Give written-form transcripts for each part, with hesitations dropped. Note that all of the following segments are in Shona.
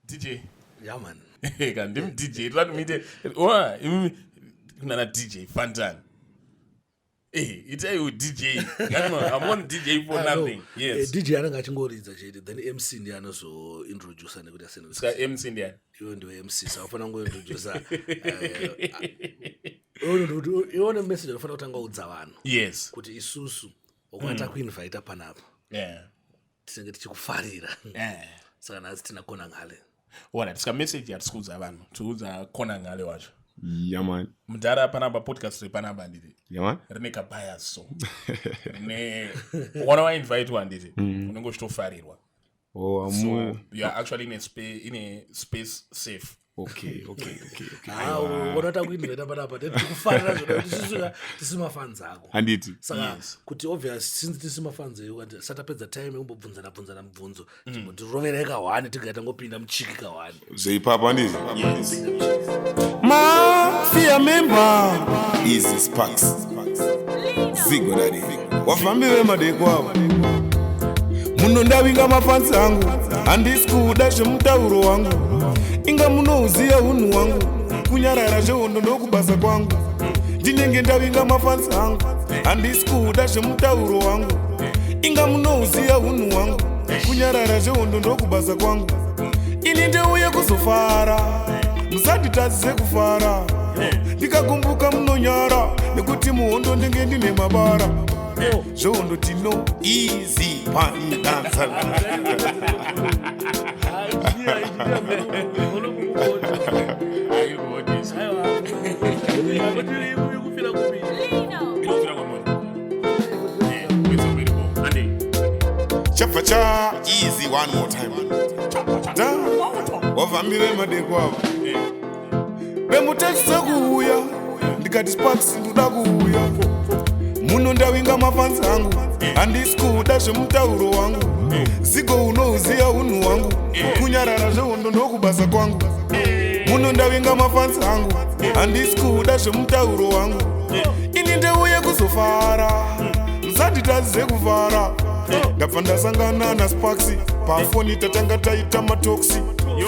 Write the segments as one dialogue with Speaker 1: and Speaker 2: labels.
Speaker 1: DJ.
Speaker 2: Yeah man.
Speaker 1: Ka ndimi DJ. Toda muite wa imi kunana DJ Fantan. Eh, itai u DJ. I'm on DJ for
Speaker 2: Ah, no.
Speaker 1: nothing. Yes.
Speaker 2: Eh, DJ anenge achingoridza chete then MC ndiye anozointroducer nekuti asina
Speaker 1: Saka MC ndiani?
Speaker 2: Iwe ndiwe MC saka ufanira kungointroducer. Iwe une message unofanira kutanga udza vanhu.
Speaker 1: Yes.
Speaker 2: Kuti isusu wakati kuinvita panapa.
Speaker 1: Yeah.
Speaker 2: Tinenge tichikufarira.
Speaker 1: Yeah.
Speaker 2: Saka nhasi tina Khonangale.
Speaker 1: Alright, saka message yatisi kuudza vanhu, tikuudza Khonangale wacho.
Speaker 3: Yeah man.
Speaker 1: Mudhara panapa podcast repanapa handiti.
Speaker 3: Yeah man.
Speaker 1: Rine kabias so. Rine ukaona wainvitwa handiti. Unenge uchitofarirwa.
Speaker 3: Oh,
Speaker 1: So
Speaker 3: amu.
Speaker 1: you are actually in a space safe.
Speaker 3: Okay.
Speaker 2: Ah, unoona takuinvita panapa tikufarira zvona kuti isusu ka tisi mafans ako.
Speaker 3: Handiti.
Speaker 2: Saka kuti obvious since tisi mafans edu kanti satapedza time yekumbobvunzana bvunzana mibvunzo timbotiroverai kahwani tigai tangopinda muchiki kahwani.
Speaker 3: Zveipapo handiti.
Speaker 1: Yes.
Speaker 3: Mafia member. Easy Sparks. Zigo daddy. Wafambi vemadeko avo. Munondavinga mafansi angu. Handisi kuda zvemutauro wangu. Inga munouziya hunhu hwangu. Kunyarara zvehondo ndokubasa kwangu. Ndinenge ndavinga mafansi angu. Handisi kuda zvemutauro wangu. Inga munouziya hunhu hwangu. Kunyarara zvehondo ndokubasa kwangu. Ini ndeuye kuzofara. Musanditadzise kufara. Ndikakumbuka munonyara. Nekuti muhondo ndenge ndine mabara. Zvehondo tino easy pandanza. Chapa cha easy one more time. Da wavambi vemadeko avo. Vemutechise kuuya ndikati Sparks ndoda kuuya. Muno ndawinga mafansi angu. Handisi kuda zvemutauro wangu. Zigo unouziya hunhu hwangu. Kunyarara zvehondo ndokubasa kwangu. Muno ndawinga mafansi angu. Handisi kuda zvemutauro wangu. Ini ndeuye kuzofara. Musanditadzise kufara. Ndabva ndasangana naSparks. Pafoni tatanga taita matoksi.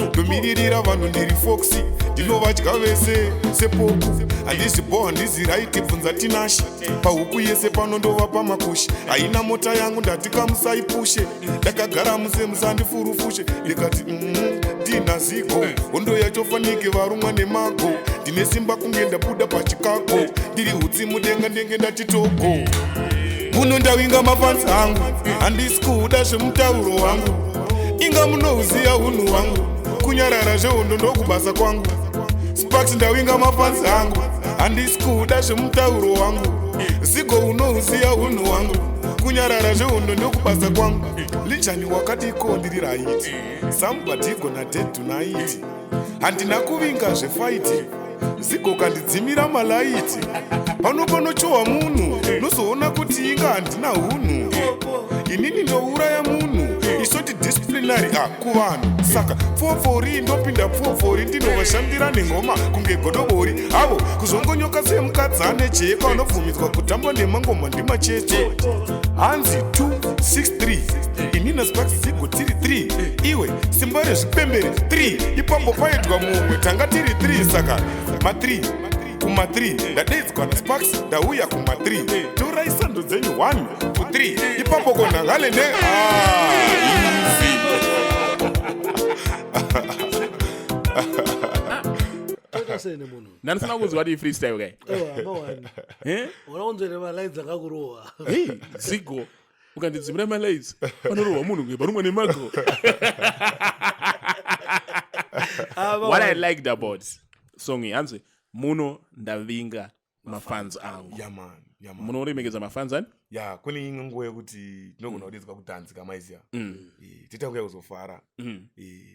Speaker 3: Ndomiririra vanhu ndiri foxy. Ndinovadya vese sepoku. Handizi bo handizi right bvunza Tinashe. Pahuku yese pano ndovapa makushe. Haina mota yangu ndati kamusaipushe. Ndakagara muse musandifurufushe. Ndikati ndina zigo. Hondo yacho fanike varumwa nemago. Ndine simba kunge ndabuda pachikago. Ndiri hutsi mudenga ndenge ndati togo. Muno ndawinga mafansi angu. Handisi kuda zvemutauro wangu. Inga munouziya hunhu hwangu. Kunyarara zvehondo ndokubasa kwangu. Sparks ndawinga mafansi angu. Handisi kuda zvemutauro wangu. Zigo unouziya hunhu hwangu. Kunyarara zvehondo ndokubasa kwangu. Lijani wakadiko ndiri right. Somebody gonna dead tonight. Handina kuvinga zvefaiti. Zigo kandidzimira malaiti. Pano panochowa munhu. Nozoona kuti inga handina hunhu. Inini ndouraya munhu. Isoti disciplinary kuvanhu. Saka pfopfori ndopinda pfopfori ndinovashandira nengoma kunge godobori. Avo kuzongonyoka semukadzi ane jeko anobvumidzwa kutamba nemangoma ndimacheche. Hanzi 263 inina Sparks Zigo tiri 3 iwe simba rezvipembere 3 ipapo paitwa mumwe tanga tiri 3 saka ma 3 kuma 3 ndadaidzwa naSparks ndauya kuma 3 torai sando dzenyu 1 to 3 ipapo Khonangale ne easy.
Speaker 2: Toita sei nemunhu?
Speaker 1: Ndandisina kunzwa kuti freestyle kai.
Speaker 2: Ewa, mawani.
Speaker 1: Eh?
Speaker 2: Unaunzwere malights akakurohwa.
Speaker 1: Hey, Zigo. Ukandidzimira malights panorohwa munhu kunge parumwa nemago. What I liked about song iyi hanzi muno ndavinga mafans angu.
Speaker 3: Yeah man. Yeah man.
Speaker 1: Munoremekedza mafans ani?
Speaker 3: Ya kune imwe nguva yekuti tinogona kudedzwa kudhanzi kamaiziya. Tita kuya kuzofara.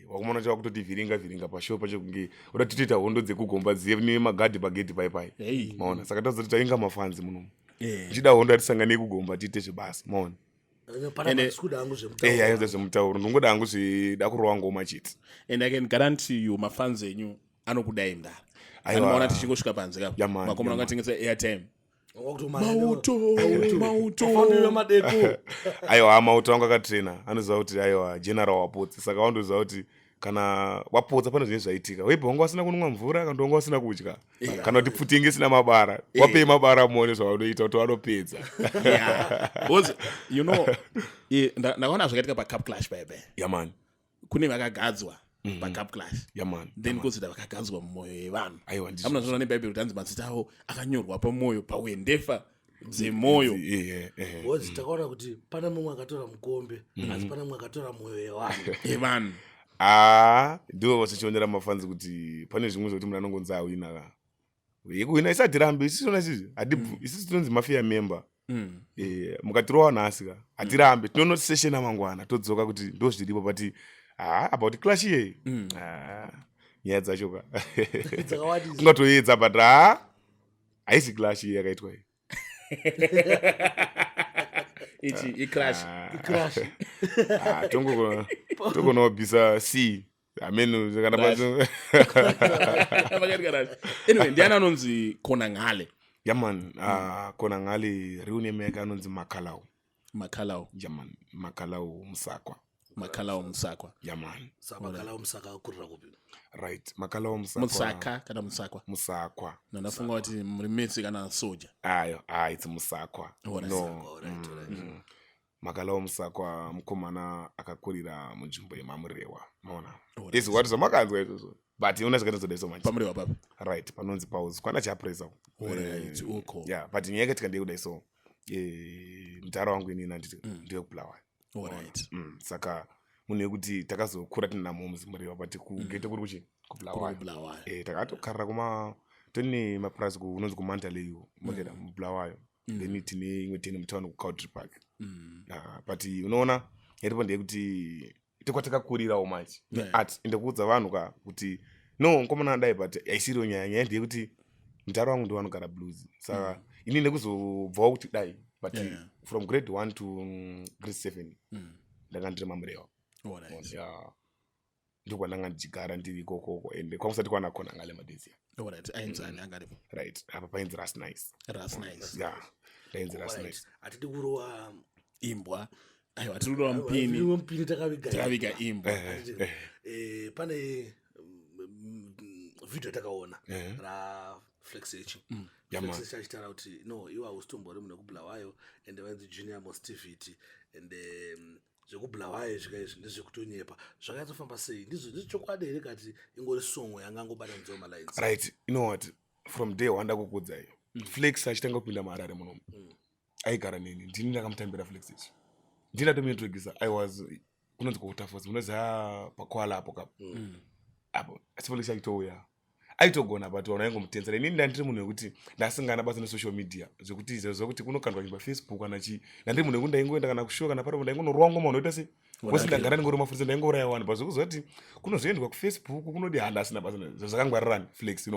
Speaker 3: Wakumona chava kutoti vhiringa vhiringa pashow pacho kunge uda titoita hondo dzekugomba dziye nemagadhi pagedhi pai pai.
Speaker 1: Hey.
Speaker 3: Maona saka tazoti tainga mafanzi muno.
Speaker 1: Yeah.
Speaker 3: Tichida hondo atisangane kugomba tiite zvebasa. Maona.
Speaker 2: Pana masikuda angu zvemutauro.
Speaker 3: Ayo zvemutauro ndongoda hangu zvida kurova ngoma chete.
Speaker 1: And I can guarantee you mafans enyu anokudai mdara.
Speaker 3: Aiwa.
Speaker 1: Anomaona tichingosvika panze kapo.
Speaker 3: Yeah, man,
Speaker 1: Vakomana
Speaker 3: yeah, man.
Speaker 1: vangatengesa airtime.
Speaker 2: Wakuti
Speaker 1: Mauto, mauto.
Speaker 2: Mafambi vemadeko.
Speaker 3: Aiwa mauto angu akatraina anoziva kuti aiwa general wapotsi saka wandoziva kuti Kana wapotsa, pane zvinenge zvaitika. Webva wanga wasina kunwa mvura, kana wanga wasina kudya, kana kuti pfuti inge isina mabara. Wapei mabara, muone zvavanoita kuti vanopedza.
Speaker 1: Yeah, because ndakaona zvakaitika paCup Clash paipai.
Speaker 3: Yamani.
Speaker 1: Kune vakagadzwa paCup Clash,
Speaker 3: yamani
Speaker 1: then kwozoita vakagadzwa mumwoyo yevanhu.
Speaker 3: Aiwa, ndizvo.
Speaker 1: Amuna zvona neBhaibheri kuti hanzi mazita avo akanyorwa pamwoyo, pahwendefa dzemwoyo.
Speaker 2: Because takaona kuti pane mumwe akatora mukombe, asi pane mumwe akatora mwoyo yevanhu.
Speaker 1: Yevanhu.
Speaker 3: Aa, ndivo vasichionera mafans kuti pane zvimwe zvokuti munhu anongonzi awina ka. Yekuhwina isatirambe isisona isizvi hatibvu isusu tinonzi mafia member. Mukatirova nhasi ka, hatirambe, tinonoseshena mangwana, todzoka kuti ndo zviripo. But ha, about clash iyei, ah, nyaya dzacho ka
Speaker 2: Dzakawandisa.
Speaker 3: Kungatoedza, but ha, haisi clash iye yakaitwa iyi.
Speaker 1: Ichi iclash.
Speaker 2: Iclash.
Speaker 3: Ah, tongonobvisa c ameno kana.
Speaker 1: Rush. Vakaita rush. Anyway, ndiani anonzi Konangale?
Speaker 3: Yaman, kona ngale real name yake anonzi Makalau.
Speaker 1: Makalau.
Speaker 3: Yaman, Makalau Musakwa.
Speaker 1: Makalau Musakwa.
Speaker 3: Yaman.
Speaker 2: Saka Makalau Musaka akurira kupi?
Speaker 3: Right, Makalau Musakwa.
Speaker 1: Musaka kana Musakwa?
Speaker 3: Musakwa.
Speaker 1: Nandafunga kuti muri mesi kana soja.
Speaker 3: Ayo, ah, it's Musakwa.
Speaker 1: Alright.
Speaker 3: No.
Speaker 2: Alright.
Speaker 3: Makalau Musakwa mukomana akakurira munzvimbo yemaMurewa, maona?
Speaker 1: Alright.
Speaker 3: Izvi wati zvamakanzwa izvozvo, but una zvakatozodai so much.
Speaker 1: PaMurewa papi?
Speaker 3: Right, panonzi pause kwana Chapresa.
Speaker 1: Alright, uko.
Speaker 3: Yeah, but nyaya yakaitika ndeyekudai so, mudhara wangu inini anditi ndewekubulawayo. Saka munhu wekuti takazokura tina moms Murewa, but kugete kuri kuchi kuBulawayo.
Speaker 1: Kubulawayo.
Speaker 3: Takatokarira kuma tine mapurazi kunonzi kuMandalay, mogera muBulawayo, then tine imwe tene mutauni kuCowdray Park. Ah, but unoona yaripo ndeyekuti tokwatakakurirawo manje neart, ende kuudza vanhu ka kuti no, mukomana adai, but haisiriyo nyaya. Nyaya ndeyekuti mutaro wangu ndowanogara blues, saka ini nekuzobvawo kuti dai, but from grade 1 to grade 7 ndanga ndiri maMurewa. Yeah, ndokwandanga ndichigara ndiri ikokoko, ende kwamusati kwana khona ngale madezi.
Speaker 1: Alright, ainzani angaripo?
Speaker 3: Right, apa painzi Ras Nice.
Speaker 1: Ras Nice.
Speaker 3: Yeah, ndainzi Ras Nice.
Speaker 2: Hatidi kurova
Speaker 1: imbwa, aiwa, tiri kurova mupini.
Speaker 2: Tiri mupini takaviga.
Speaker 1: Takaviga imbwa.
Speaker 2: Pane video yatakaona raFlex H.
Speaker 3: Yeah, man.
Speaker 2: Flex H achitaura kuti no, iwe hausitombori munhu wekuBulawayo, ende vainzi Junior Mostivity, and zvekuBulawayo svika izvi ndezvekutonyepa. Zvakanyatsofa sei? Ndizvo ndizvo chokwadi here kati ingori song yangangobatanidzawo malines?
Speaker 3: Right, you know what, from day one ndakukudzai, Flex achitanga kupinda muHarare munomu, aigara neni. Ndini ndakamutambira Flex ichi, ndini ndatomuintrodusa. I was kunonzi kuWaterfalls, munoziva pakwala apo kapo apo. Asi Flex achitouya aitogona, but vanhu vaingomutensera. Inini ndandiri munhu wekuti ndasingana basa nesocial media, zvekuti zvekuti kunokandwa nyimba Facebook kana chii. Ndandiri munhu wekuti ndaingoenda kana kushow kana paripo, ndaingonorwa ngoma, unoita sei wese, ndagara ndingori mafurisa, ndaingouraya vanhu. But zvekuziva kuti kunozoendwa kuFacebook kunodi, handa asina basa zvakangwarirani Flex.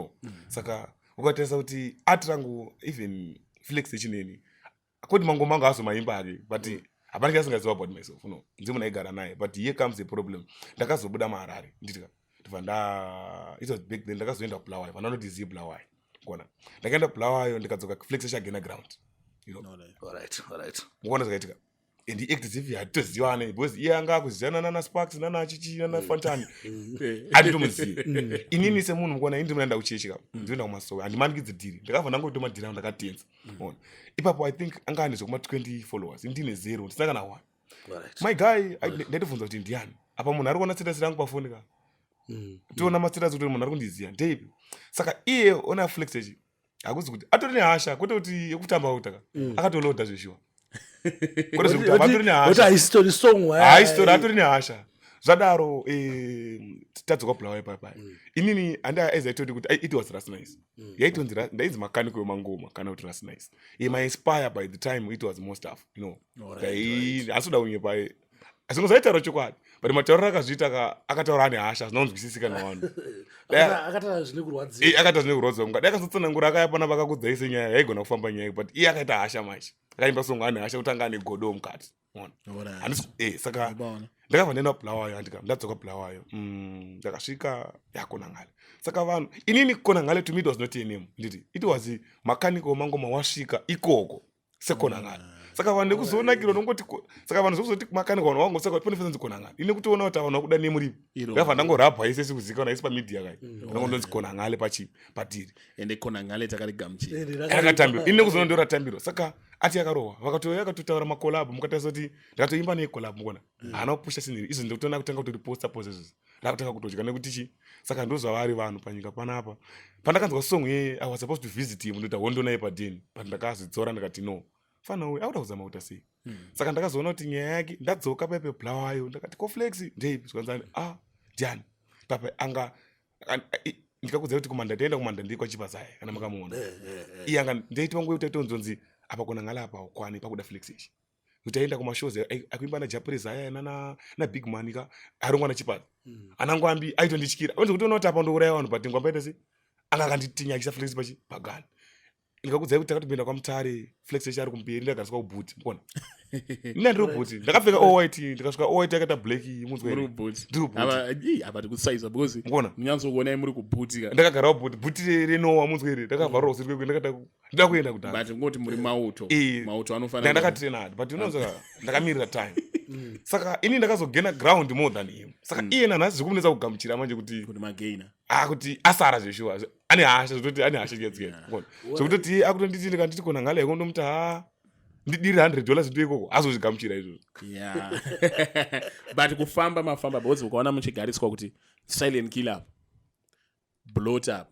Speaker 3: Saka ukatarisa kuti art rangu, even Flex echineni koti mangoma angu azomaimba ake, but hapana chasingaziva about myself. No, ndzi munhu aigara naye. But here comes the problem: ndakazobuda muHarare, nditika ndibva nda, it was back then, ndakazoenda kuBulawayo. Vanhu vanoti ziye Bulawayo kona. Ndakaenda kuBulawayo, ndikadzoka, Flex achagena ground. Mukuona zvakaitika, and he act as if hatitozivane, because iye anga akuzivana nana Sparks, nana chichi, nana Fantani. Handitomuzivi inini semunhu. Mukuona, ini ndinoenda kuchechi ka, ndinoenda kumasowe, handimanikidzi dhiri. Ndakabva ndangoita madhiri angu, ndakatenza. Ona ipapo, I think anga ane zvekuma 20 followers, ini ndine zero, ndisina kana one. My guy, ndaitobvunza kuti ndiani apa munhu ari kuona status rangu pafoni ka, tiona mastatus kuti munhu ari kundiziva ndeipi. Saka iye ona Flex echi, hakuzi kuti atori nehasha, kwete kuti yekutamba kutaka, akatolodha zveshuwa, kwete zvekutamba, atori nehasha.
Speaker 2: Haisitori song.
Speaker 3: Haisitori, atori nehasha. Zvadaro, tadzoka Bulawayo paya, inini handi, as I told you kuti it was Ras Nice. Yaitonzi ndainzi Makaniko wemangoma kana kuti Ras Nice. My inspire by the time it was more stuff. Asi uda kunyepa, asingozaitaura chokwadi, but matauriro akazviita akataura ane hasha zvinonzwisisika navanhu.
Speaker 2: Akataura zvine kurwadziwa.
Speaker 3: Akaita zvine kurwadziwa. Munga dai akazotsanangura akaya pana vakakudzai senyaya, yaigona kufamba nyaya, but iye akaita hasha manje, akaimba song ane hasha kuti anga ane godo mukati. Ona. Handisi saka ndakabva ndaenda kuBulawayo, handika ndadzoka Bulawayo, ndakasvika yaKonangale. Saka vanhu, inini Konangale to me it was not a name, nditi it was Makaniko Mangoma wasvika ikoko seKonangale. Saka vanhu nekuzonakirwa nongoti saka vanhu zvokuzoti makanika vanhu vangu, saka pane fanzi Konangale ine kutoona kuti vanhu vakuda nemuripo.
Speaker 1: Iro.
Speaker 3: Ndabva ndangorabwa ise sikuzikanwa isi pamedia kai, ndangondonzi Konangale pachi patiri.
Speaker 1: Ende Konangale takarigamuchira.
Speaker 2: Ende
Speaker 3: rakatambirwa, ini nekuzoona ndo ratambirwa. Saka ati yakarohwa, vakatouya vakatotaura macollab, mukatarisa kuti ndakatoimba necollab, mukona haana kupusha sinhiri izvo. Ndikutoona kutanga kutoriposta posta izvozvo, ndakutanga kutodya nekuti chi. Saka ndozvavari vanhu panyika panapa. Pandakanzwa song yeye, I was supposed to visit him, ndoita hondo naye padeni, but ndakazvidzora, ndikati no, fana uyu akuda kuzama kuita sei. Saka ndakazoona kuti nyaya yake, ndadzoka paipe Bulawayo, ndakati ko Flex ndeipi? Zvikanzani, ah, ndiani papa anga ndikakudzai kuti kumanda taenda kumanda ndiri kwaChipazaya kana makamuona. Iye anga ndaiti wangu yekuti tonzonzi apa Konangala apa ukwani pakuda Flex ichi, kuti aenda kumashows akuimba naJapres aya na Big Man ka arongwa naChipaza. Anangwambi aitondityira onzi kuti unoona kuti apa ndouraya vanhu, but Ngwambi aita sei, anga akanditinya achisa Flex pachi pagani. Ndikakudzai kuti takatopinda kwaMutare, Flex echi ari kumberi, ndagariswa kubhuti, mukona ina ndiri kubhuti, ndakapfeka all white, ndikasvika all white yakaita black, munzwa
Speaker 1: muri
Speaker 3: here?
Speaker 1: kubhuti.
Speaker 3: Ndiri kubhuti.
Speaker 1: Ava ii, apa tikusaisa because
Speaker 3: mukona
Speaker 1: munyatsokuonai muri kubhuti ka.
Speaker 3: Ndakagarawo bhuti, bhuti renowa, munzwa here? Ndakavharwa usiku kwekwe, ndakada ndida kuenda kudhara.
Speaker 1: But ngoti muri mauto. Mauto anofanira
Speaker 3: Ndakatraina, but unonzwa ndakamirira time. Saka ini ndakazogena ground more than him. Saka iye nanhasi zvikumunetsa kugamuchira manje kuti
Speaker 1: kuti magaina.
Speaker 3: Ah, kuti asara zveshuwa, ane hasha, zvototi ane hasha dziyadziyadzi, zvekutoti iye akutonditi ndikanditi Konangale yako, ndomuti ha, ndidire $100 ndo ikoko, azozvigamuchira izvozvo.
Speaker 1: Yeah, but kufamba mafamba, because ukaona muchigariswa kuti Silent Killer apa, Blot up,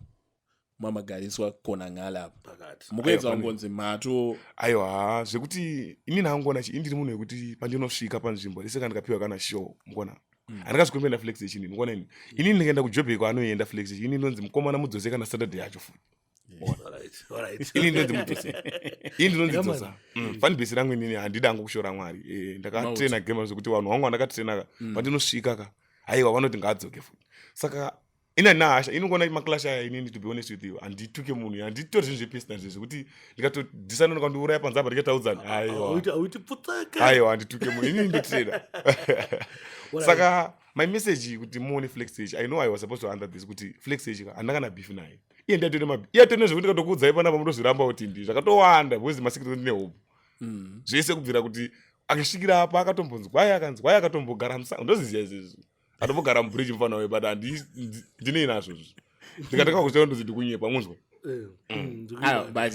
Speaker 1: mamagariswa Konangala apa.
Speaker 2: Pakati.
Speaker 1: Mukuedza
Speaker 3: Aiwa,
Speaker 1: kungonzi mato.
Speaker 3: Aiwa, zvekuti ini nangoona chi indiri munhu wekuti pandinosvika panzvimbo rese kana ndikapiwa kana show, mukona handingazvikumbenda Flex ichini, mukona ini inini ndikaenda kuJobek kwaanoenda Flex, ini ndonzi mukomana mudzose kana Saturday yacho futi.
Speaker 2: Alright.
Speaker 3: Ini ndonzi mudzose, ini ndinonzi
Speaker 2: Yeah, man.
Speaker 3: dzosa. Fanbase rangu inini handidi hangu kushora Mwari. Ndakatraina gema zvekuti vanhu vangu vandakatraina ka pandinosvika ka, aiwa, vanoti ngaadzoke futi. Saka ini handina hasha, inongona maclash aya. Inini, to be honest with you, handituke munhu, handitori zvinhu zvepersonal zvezvo zvekuti ndikatodhisana ndikandiuraya panze apa ndikataudzana, aiwa.
Speaker 2: Auiti pfutseke.
Speaker 3: Aiwa, handituke munhu, inini ndotraina. Saka my message kuti muone Flex H, I know I was supposed to answer this, kuti Flex H ka handina kana beef naye. Iye ndiatone mabeef, iye atone zvekuti ndikatokuudzai panapa mutozviramba kuti ndi zvakatowanda, because masikiti ndine hope zvese kubvira kuti akasvikira apa akatombonzwai, akanzwai, akatombogara musango, ndoziziya izvezvi, atombogara mubridge mufana uyu, but ndinei nazvo izvi, ndikatanga kuziva ndozi ndikunyepa, munzwa.
Speaker 1: Ah, but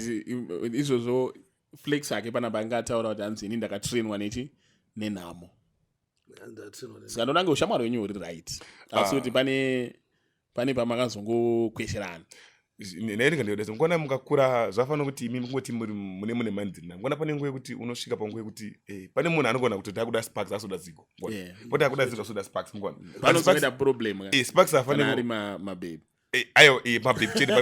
Speaker 1: izvozvo Flex hake panapa angataura kuti hanzi ini ndakatrainwa nechi nenhamo. Saka ndonange ushamwari wenyu huri right, asi kuti pane pamakazongokwesherana.
Speaker 3: Naindikandioda ngona mukakura zvafanira kuti imi mungoti muri mune manzina, ngona pane nguva yekuti unosvika panguva yekuti pane munhu anogona kutoti akuda Sparks asoda Zigo. Poti akuda Zigo asoda Sparks, mukona.
Speaker 1: Panozoita problem ka.
Speaker 3: Sparks
Speaker 1: Kana
Speaker 3: afanira
Speaker 1: ari mababy.
Speaker 3: Ayo, mababy chete,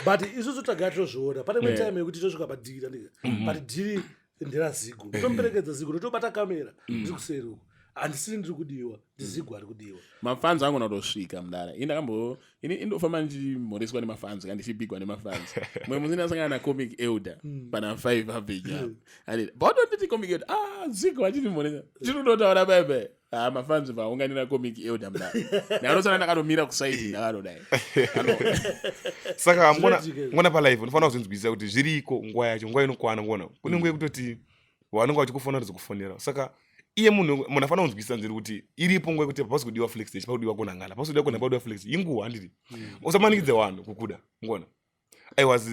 Speaker 3: but
Speaker 2: But isusu tagara tozviona pane imwe time yekuti tosvika padhiri, andika, but dhiri nderaZigo, ndotomuperekedza Zigo, ndotobata kamera, ndiri kuseri uku, handisiri ndiri kudiwa, ndiZigo ari kudiwa.
Speaker 1: Mafans angona kutosvika mudara. Ini ndakambo ini indofamba ndichimhoreswa nemafans ka, ndichibigwa nemafans. Mumwe musi ndasangana naComic Elder pana 5 Avenue apo. Ati botonditi Comic Elder, ah, Zigo achindimhoresa, chiri kutotaura baibai. Ah, mafans vaunganira Comic Elder mudara, ndakatosana ndakatomira kusaidi, ndakatodai.
Speaker 3: Saka ngona
Speaker 2: Zvinoitika.
Speaker 3: ngona palife unofanira kuzvinzwisisa kuti zviriko, nguva yacho, nguva inokwana. Ngona kune nguva yekutoti vanenge vachikufonera kuzokufonera. Saka iye munhu afanira kunzwisisa nziri kuti iripo nguva yekuti pasi kudiwa Flex, pakudiwa Konangala, pasi kudiwa Kona, pakudiwa Flex, inguva handiti usamanikidze vanhu kukuda. Ngona I was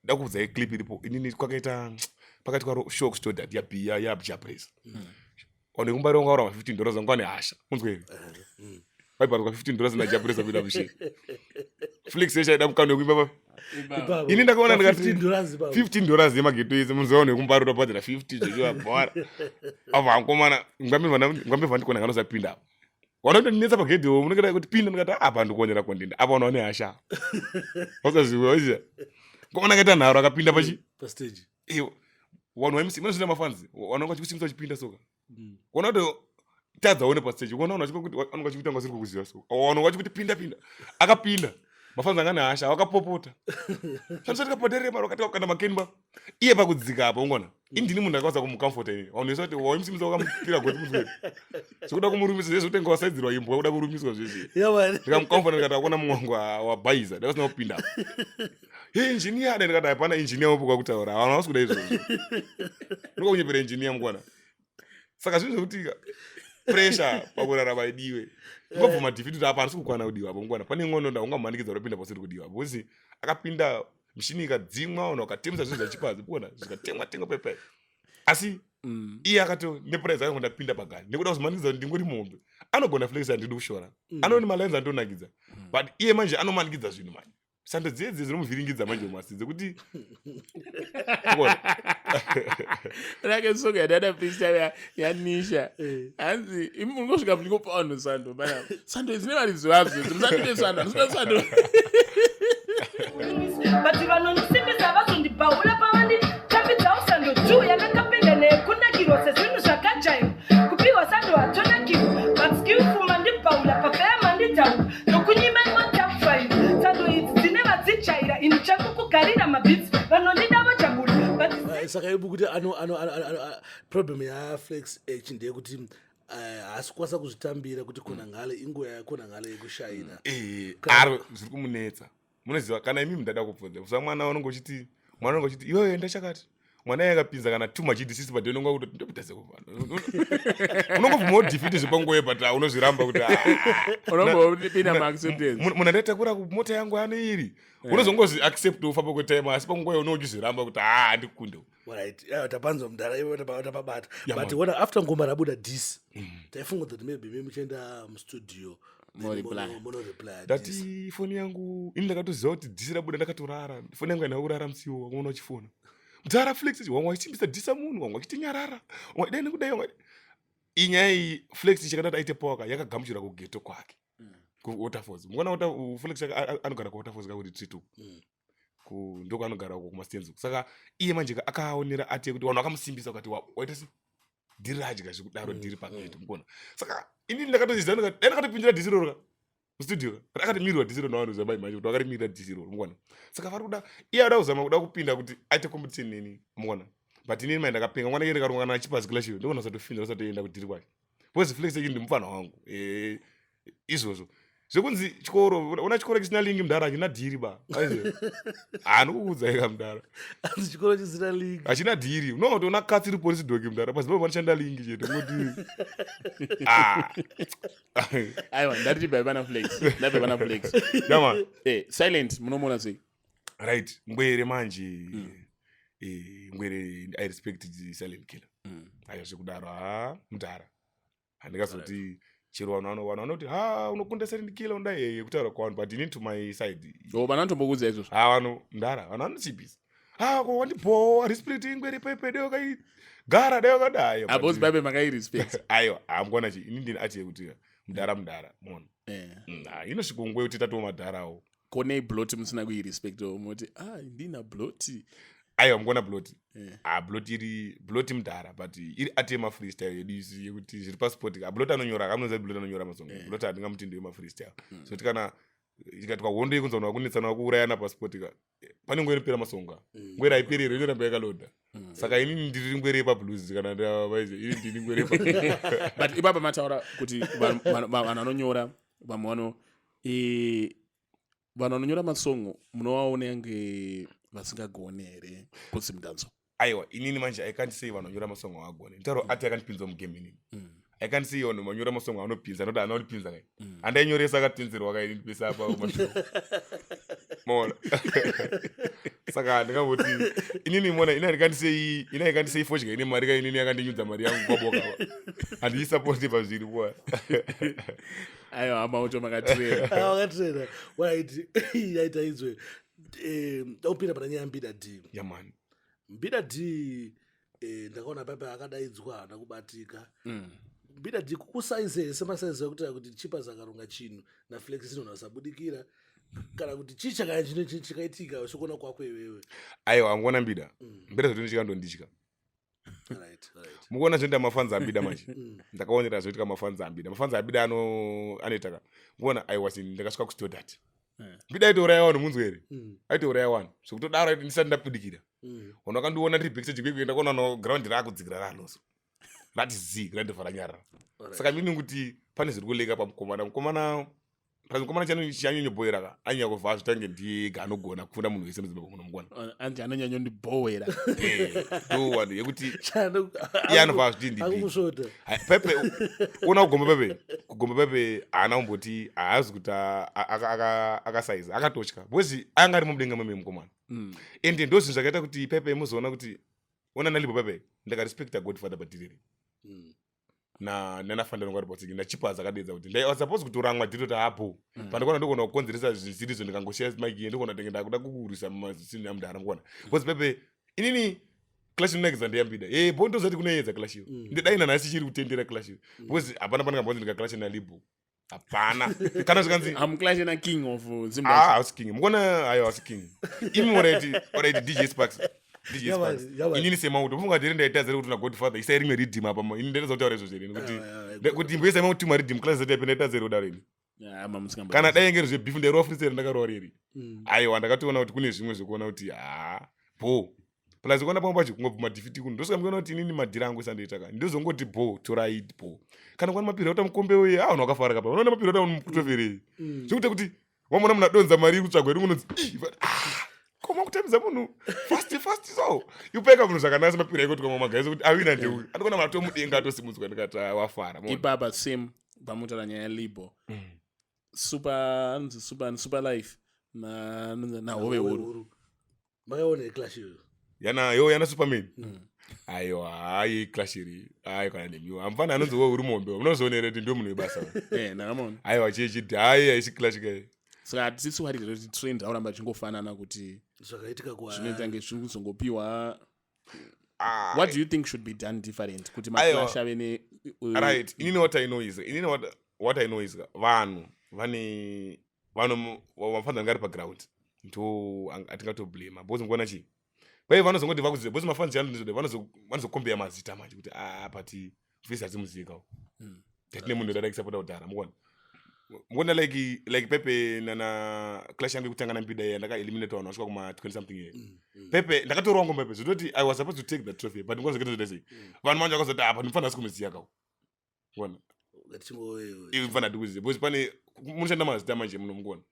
Speaker 3: dakuudzai clip iripo. Inini kwakaita pakati kwaro show kuStodart yaJapres, vanhu vekumbari vanga vaura ma$15, vanga vane hasha, unzwe here? Vaibharwa $15 naJapres apinda mushe. Flex yeshe aida mukano wekuimba
Speaker 2: Ipapo.
Speaker 3: Ini ndakaona
Speaker 2: Pa
Speaker 3: ndikati
Speaker 2: $15 ipapo.
Speaker 3: $15 yemageto ese, muziva vanhu vekumbari utobhadhara 50 zvechiva bhora ava mukomana ngwambevha ndikona nganosapinda apa, vanotondinetsa pagedhi wo, munongeda kuti pinda, ndikati apa ndikuonera kondinda apa, vanhu vane hasha, vasaziva uziva mukomana akaita nharo akapinda pachi
Speaker 2: pastage.
Speaker 3: Iyo vanhu vaimusi munozvina mafanzi vanhu vachikusimisa uchipinda soka, kuona kuti tadza one pastage, kuona vanhu vachikuti vanonga vachikuita vasiri kukuziva, so vanhu vachikuti pinda pinda, akapinda. Mafans anga nehasha wakapopota. Shandisa tikabhadharire mari wakati wakanda makeni ba. Iye pakudzika apa ungona. Indini munhu akawasa kumucomforta ini. Waunesa kuti waimusimisa wakamupira gotsi muswere. Zvekuda kumurumisa zvese kutenga wasaidzirwa imbwa kuda kurumiswa zvese.
Speaker 2: Yeah, man.
Speaker 3: Ndikamucomforta ndikati akona mumwe wangu wabhaiza. Ndakasina kupinda. apa. Hey engineer dai ndikati hapana engineer upo kwakutaura. Vanhu havasi kuda izvozvo. Ndinokunyepera engineer mukwana. Saka zvinhu zvekuti pressure pakurarama idiwe. Ungobvuma defeat kuti apa handisi kukwana kudiwa apa mukwana. Pane imwe ndonda ungamumanikidza unopinda pasiri kudiwa. Because akapinda mishini ikadzimwa vanhu vakatemesa zvinhu zvachipazi kuona zvikatemwa temwa pepe. Asi iye akato neprize akango ndapinda pagani nekuda kuzomanikidza kuti ndingori muhombe. Anogona flex handidi kushora. Anoni malines andonakidza. But iye manje anomanikidza zvinhu manje. Sando dziye dziye dzinomuvhiringidza manje masi dzekuti Kuona?
Speaker 1: Rake song yadada freestyle yaNisha.
Speaker 2: Eh.
Speaker 1: Hanzi imi mungosvika muchingopa vanhu sando pana. Sando idzi nevaridzi vadzo idzi musandide sando, handisina sando.
Speaker 4: But vanondisimbisa vazondibhaula pavanditambidzawo sando two yandakapinda nekunakirwa sezvinhu zvakajairwa kupiwa sando hatonakirwa but skillful mandibhaula pafeya mandidhaula nokunyima imotapfaira sando idzi dzine vadzijaira ini changu kugarira mabhitsi vanondida vojabula but
Speaker 2: Saka ibu kuti ano ano ano ano- ano problem yaFlex H ndeyekuti haasi kukwanisa kuzvitambira kuti khona ngale inguva yakhona ngale yekushaina.
Speaker 3: Aro zviri kumunetsa. Munoziva kana imi ndada kubvunza. Kusa mwana unonge uchiti mwana unonge uchiti iwewe enda chakati. Mwana iye akapinza kana too much distance but unonga kuti ndopita sekuvana. Unongobvuma defeat zvepanguva but unozviramba kuti ah.
Speaker 1: Unombopinda ma acceptance.
Speaker 3: Munhu andaitakura kumota yangu ano iri. Unozongozi accept ufamba kwetime asi panguva unonge uchizviramba kuti ah handikunde.
Speaker 2: Right. Yeah, tapanzwa mudhara iwe tapabata.
Speaker 3: Yeah,
Speaker 2: But
Speaker 3: man.
Speaker 2: wona after ngoma rabuda diss. Taifunga kuti maybe imi muchienda mustudio
Speaker 1: Moreply.
Speaker 2: monoreply.
Speaker 3: Ndati foni yangu ini ndakatoziva kuti dhisi rabuda ndakatorara. Foni yangu haina kurara musiwo wangu uchifona. Mudhara Flex wangu achimbisa dhisa munhu wangu achitinyarara. Wangu dai nekudai wangu. Inyaya iyi Flex chakadati aite power yakagamuchirwa kugeto kwake. Ku Waterfalls. Mukaona Flex anogara ku Waterfalls ka kuti uku. Ndoko anogara uko kumastands uko. Saka iye manje akaonera ati kuti vanhu vakamusimbisa vakati waita se dhiri radya zvekudaro dhiri pageto mukuona. Saka inini ndakatoziva ndikati dai ndakatopindira dhisi iroro ka mustudio ka akatimirwa dhisi iroro navanhu zvabai manje kuti vakarimirira dhisi iroro mukuona. Saka vari kuda iye ada kuzama kuda kupinda kuti aite competition neni mukuona. But inini mai ndakapenga mwana iye ndikaronga kana achipa zikulash iyo ndikuona usatofinda usatoenda kudhiri kwacho. Because Flex ndi mufana wangu. Izvozvo. Zvekunzi chikoro una chikoro chisina link mudhara hachina dhiri ba. Aiziva. Anokuudza ika mudhara.
Speaker 2: Hanzi chikoro chisina link.
Speaker 3: Hachina dhiri. Unoona kuti una katsi iri police dog mudhara. Pazimbabwe panoshanda link chete. Ungoti ah.
Speaker 1: Aiwa, ndati tibve pana Flex. Ndabve pana Flex.
Speaker 3: Yeah, man.
Speaker 1: Silent munomuona sei?
Speaker 3: Right, ngwere manje. Ngwere I respect the Silent Killer. Aiwa zvekudaro ha mudhara. Handingazoti chero vanhu vanhu vanoti ha unokunda Silent Killer unoda yeye kutaura kwavanhu but ini to my side.
Speaker 1: Oh, vanhu vanotombokuudza izvozvo.
Speaker 3: Ha vanhu mudhara vanhu vanochipisa. Ha ko wandibhowa respect ingwere pepe dai wakaigara dai wakadai.
Speaker 1: Apo but Bible makai respect.
Speaker 3: Aiwa hamukona chi ini ndini ati yekuti mudhara mudhara muona. Inosvika nguva yekuti tatova madharawo.
Speaker 1: Kone blot musina kuirespect moti ah ndina blot.
Speaker 3: Aiwa mukuona blot. Ah blot iri blot mudhara but iri ati yema freestyle yedu isi yekuti zviri passport. Ah blot anonyora akamunoziva blot anonyora masong. Blot handingamuti ndiwe ma freestyle. So tikana ikatwa hondo yekunzi vanhu vakunetsana vakuurayana passport ka pane nguva inopera masonga. Nguva iri haiperi here inoramba yakaloda. Saka inini ndiri ngwere yepablues kana ndavaize ini ndini ngwere yepablues.
Speaker 1: But ipapa mataura kuti vanhu vanonyora vamwe vano vanhu vanonyora masongo munovaona yange vasingagone here kuti mudanzo?
Speaker 3: Aiwa inini manje I can't say vanhu vanonyora masongo havagone. Nditaura ati akandipinza mugame inini. I can't say vanhu vanyora masongo anopinza nokuti haana kundipinza kai. Handainyoresa akatinzirwa kai inini pese apa mashoko. Maona? Saka ndingamboti inini mona ini handikandisei ini handikandisei fodya ine mari kai inini yakandinyudza mari yangu kwaboka. Handiisapoti pazviri kuwa.
Speaker 1: Aiwa hama ucho makatraina.
Speaker 2: Ah, wakatraina. Right. Yaita izwe. Ndakupinda pana nyaya yaMbida D.
Speaker 3: Yeah, man.
Speaker 2: Mbida D ndakaona papa akadaidzwa haana kubatika. Mbida D kukusaize here semasaizi ekuti kuti Chipas akaronga chinhu naFlex inonhu asabudikira kana kuti chii chakaitika sekuona kwako iwewe?
Speaker 3: Aiwa angoona Mbida. Mbida zvoti ndichikandonditya.
Speaker 2: Right, right.
Speaker 3: Mukuona zvinoita mafanzi aMbida manje. Ndakaonera zvinoitika mafanzi aMbida. Mafanzi aMbida anoita ka. Mukuona I was in ndakasvika kuStodart. Mbida aitouraya vanhu, munzwa here? Aitouraya vanhu zvekutodaro, aiti ndisati ndapudikira. Vanhu vakandiona ndiri backstage kwekuenda kuona no ground raakudzikira raloso rati zii, grandovha ranyarara. Saka meaning kuti pane zviri kuleka pamukomana. Mukomana, mukomana chanyonyobhoera ka, anyanya kuvha zvitange ndiye anogona kupfuura munhu wese muZimbabwe muno, mukona.
Speaker 1: Anje anonyanyondibhowera.
Speaker 3: Ndo vanhu yekuti iye anobva azviti ndibig.
Speaker 2: Akumusvota.
Speaker 3: Hai, Pepe ona kugomba, Pepe kugomba, Pepe haana kumboti haazi kuti akasaiza, akatotya because anga ari mudenga meme mukomana. Ende ndo zvinhu zvakaita kuti Pepe muzoona kuti ona nalipo Pepe ndakarespekta Godfather patiriri na nanafanira ngari patsiki ndachipa dzakadedza kuti ndai suppose kutoramwa dhiri kuti hapo pandikona ndogona kukonzeresa zvisirizo, ndikangosiya mike, ndogona tenge ndakuda kukurwisa masini amudhara, mukuona, because Pepe inini clash inonakidza ndeyambida e bo ndozati kunoedza clash iyo. Ndidai nanhasi chiri kutendera clash iyo because hapana pandingambonzi ndikaclash nalibo, hapana kana zvikanzi.
Speaker 1: Hamuclash na king of Zimbabwe?
Speaker 3: Ah, hausi king, mukona, ayo hausi king imi. Alright, DJ Sparks, DJ Sparks. Inini semauto funga dhiri ndaitadzira kuti na Godfather isai rimwe riddim apa. Ini ndaitadza kutaura izvozvo ini kuti kuti imboisai mautima riddim class zati yapi, ndaitadzira kudaro ini.
Speaker 1: Yeah, mamusikamba.
Speaker 3: Kana dai ngeri zvebeef, ndairova freestyle, ndakarova reri. Aiwa, ndakatoona kuti kune zvimwe zvekuona kuti ha bo plus kuona pamwe pacho kungobvuma defeat kuno ndosaka mukuona kuti inini madhiri angu sandoita ka ndozongoti bo torai bo kana kwana mapiro auta mukombe uye a vanhu vakafara kapa unoona mapiro auta kutoverei zvekuti kuti wamona munhu adonza mari iri kutsvagwa iri unonzi "Ih, ah, koma kutambidza munhu fast fast." So ipeka munhu zvakanaka semapiro aiko tikamwa magaiso kuti awina ndeuyu andikona munhu atomudenga atosimudzwa ndikati, "Ah, wafara." Maona?
Speaker 1: Ipapa same pamutaura nyaya yalibo, super anonzi super super life nahove huru.
Speaker 2: Makaona iclash iyoyo?
Speaker 3: Yana yo yana Superman. Aiwa, hayi, clash iri hayi kana nemiwo hamufana anonzi wo uri mombe munozoonera kuti ndiwe munhu webasa.
Speaker 1: Eh, ndakamaona.
Speaker 3: Aiwa, chechiti hayi, haisi clash kai.
Speaker 1: Saka hatisi worried kuti trend auramba chingofanana kuti
Speaker 2: zvakaitika kwa
Speaker 1: zvinoita nge zviri kuzongopiwa?
Speaker 3: Ah,
Speaker 1: What do you think should be done different kuti
Speaker 3: Aiwa.
Speaker 1: maclash ave ne
Speaker 3: Right, inini what I know is, inini what I know is vanhu vane vanhu vafanira ngari paground ndo atingatoblema because mukuona chii vai vanozongoti vakuziva because mafans ano vanozokombeya mazita manje kuti ah, but fisi hatimuzivi tatine munhu dada kusapota kudhara, mukuona, mukuona like Pepe nana clash yangu yekutanga nambida iya ndakaeliminate vanhu vasvika kuma 20 something year. Pepe ndakatorwa ngoma Pepe zvototi I was supposed to take that trophy, but ngozoita sei vanhu manje vakazoti apa ndinofanira asi kumuziya kawo, kuona.
Speaker 2: Ngatichingo
Speaker 3: Mfana ndikuziva because pane munoshanda mazita manje muno, mukuona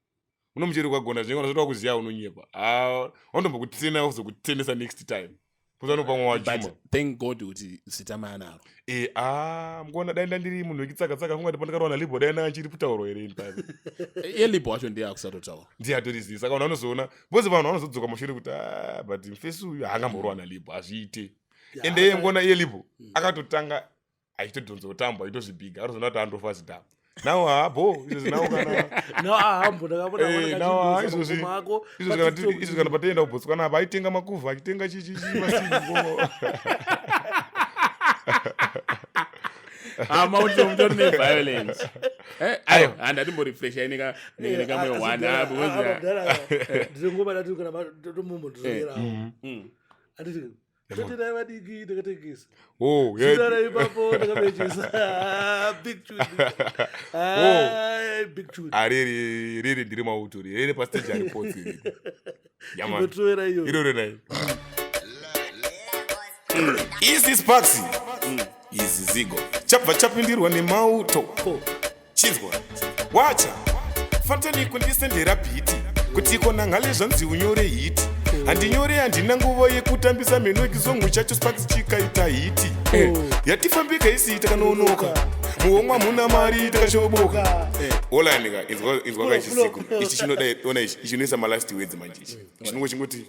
Speaker 3: muno mucheri kwagona zvinenge zvotoda kuziva unonyepa. Ah, vandombokutrena kuzokutendesa next time kuza unopamwe wajuma.
Speaker 1: But thank God kuti zita maanaro.
Speaker 3: E ah, mukuona, dai ndandiri munhu wekitsaka-tsaka fungati pandakarwa nalibo dai ndanga chiri kutaurwa here ini pano?
Speaker 1: Yelibo wacho ndiye akusatotaura.
Speaker 3: Ndiye atorizivi, saka vanhu vanozoona because vanhu vanozodzoka mashure kuti ah, but mufesi uyu haangamborwa nalibo, hazviite. Ende iye mukuona iye libo akatotanga achitodhonza utambo achitozvibhiga, anozoona kuti andofa zidhamba nawo haabo izvozvi nawo kana
Speaker 2: No, ahambo ndakabona.
Speaker 3: Eh, nawo ah, izvozvi
Speaker 2: mako.
Speaker 3: Izvozvi kana pateienda kuBotswana apa aitenga makuvha, achitenga chichichi masingo.
Speaker 1: Ah, mauto mutori neviolence. Eh,
Speaker 3: Aiwa.
Speaker 1: aiwa, handatimborefresha nekamwe one, ah, because
Speaker 2: Ndinongoma ndati kana totomumbo ndizorerawo. Anditi totenai vadiki ndakatengesa.
Speaker 3: Oh, yeah.
Speaker 2: Zidara ipapo ndakapechesa. Ah, big tune. Ah, big tune.
Speaker 3: Ah, riri riri ndiri mauto riri riri pastage haripotsi riri. Yeah, man.
Speaker 2: Chimbotovera iyo.
Speaker 3: Iroro nai Easy Sparks, Easy Zigo chabva chapindirwa nemauto. Chinzwa wacha fatani kundisendera beat kuti kona ngale zvanzi unyore hit, handinyore, handina nguva yekutambisa mheno. Chisongo chacho Sparks chikaita hit yatifambika isi takanonoka muhomwa muna mari takashoboka. Olanika inzwa kachisiko ichi chinodai, ona ichi ichinoisa malast words manje ichi chinongo chingoti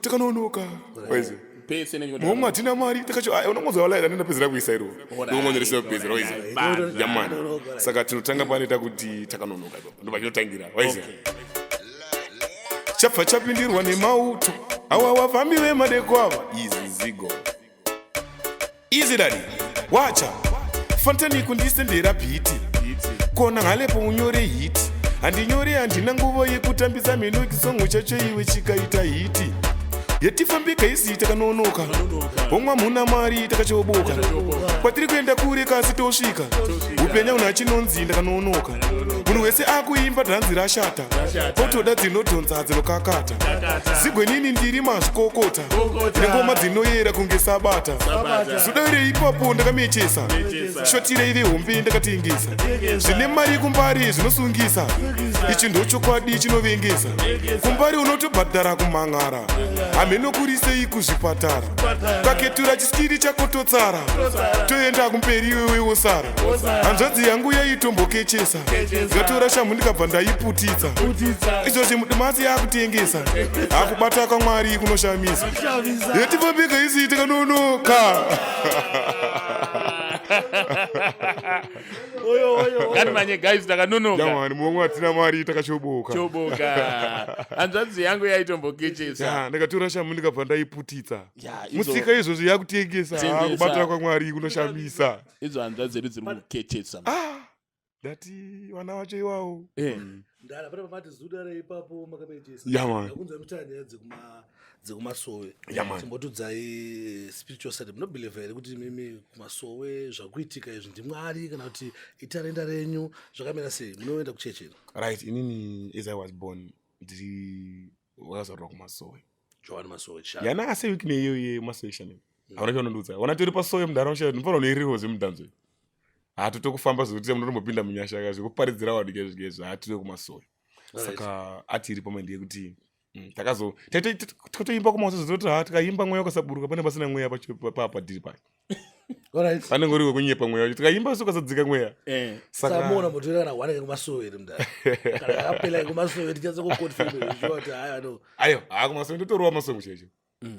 Speaker 3: takanonoka waizi
Speaker 1: pese
Speaker 3: muhomwe hatina mari takacho. Unongonzwa wala ndandapedzera kuisa iro ndongonyoresa kupedzera waizi. Yeah man, saka tinotanga panoita kuti takanonoka ipapo ndo pachinotangira waizi chabva chapindirwa nemauto awa wavambi vemadeko ava. Easy Zigo, Easy Daddy wacha fantani kundisendera beat kona ngalepo unyore hit, handinyore, handina nguva yekutambisa mheno. Chisongo chacho iwe chikaita hit. Yetifambika isi takanonoka, homwa muna mari takachoboka, kwatiri kuenda kure kasi tosvika, upenya una chinonzi ndakanonoka. Munhu wese akuimba dhanzi rashata, otoda dzinodhonza dzinokakata. Zigwenini ndiri mazvikokota, nengoma dzinoyera kunge sabata. Zuda reipapo ndakamechesa, shoti reive hombe ndakatengesa. Zvine mari kumbari zvinosungisa, ichi ndochokwadi chinovengesa. Kumbari unotobhadhara kumhan'ara, hameno kuri sei kuzvipatara. Kaketura chiskiri chako totsara, toenda kumberi iwewe wosara. Hanzvadzi yangu yaitombokechesa, ndikatora shamhu ndikabva ndaiputitsa. Izvozvi mudumasi yakutengesa, akubata kwaMwari kunoshamisa. Yetifambika isi takanonoka.
Speaker 1: Ngatimanye guys, takanonoka.
Speaker 3: Yamani muongo hatina mari takachoboka.
Speaker 1: Choboka. Hanzvadzi yangu yaitombokechesa.
Speaker 3: Ya, ndikatora shamhu ndikabva ndaiputitsa.
Speaker 1: Ya, idzo-
Speaker 3: Musika izvozvi yakutengesa,
Speaker 1: Tengesa.
Speaker 3: kubata kwaMwari kunoshamisa.
Speaker 1: Idzo hanzvadzi dzedu dziri kukechesa.
Speaker 3: Ndati vana vacho iwawo.
Speaker 2: Ndara pane pamati zuda reipapo makamechesa.
Speaker 3: Yeah, man.
Speaker 2: Ndakunzwa muchitaura nyaya dzekumasowe.
Speaker 3: Yeah, man.
Speaker 2: Chimbotiudzai spiritual side. Munobelieve here kuti mimi kumasowe zvakuitika izvi ndiMwari kana kuti itarenda renyu zvakamira sei? Munoenda kuchechi here?
Speaker 3: Right, inini as I was born ndiri wakazvarwa kumasowe.
Speaker 2: John Masowe cha.
Speaker 3: Yana ase wiki neiyo yemasowe shanel. Hauna chaunondiudza. Wana tori pasowe munharaunda shayo ndinofanira kunoiriwo zvemudanzo. Hatotokufamba zvekuti munotombopinda munyasha ka zvekuparidzira vanhu kezvikezvi hatiri kumasowe. Saka atiri pamwe ndeyekuti takazo tikatoimba kumasowe zvekuti ha tikaimba mweya ukasaburuka pane pasina mweya papadhiri pacho.
Speaker 2: Alright.
Speaker 3: Panenge uri wekunyepa mweya wacho. Tikaimba so ukasadzika mweya.
Speaker 2: Saka muona mutoira kana one kumasowe here mudhara. Kana kakapela kumasowe tichazo kuconfirm sure kuti haya no.
Speaker 3: Ayo, ha kumasowe ndotorova masowe chaicho.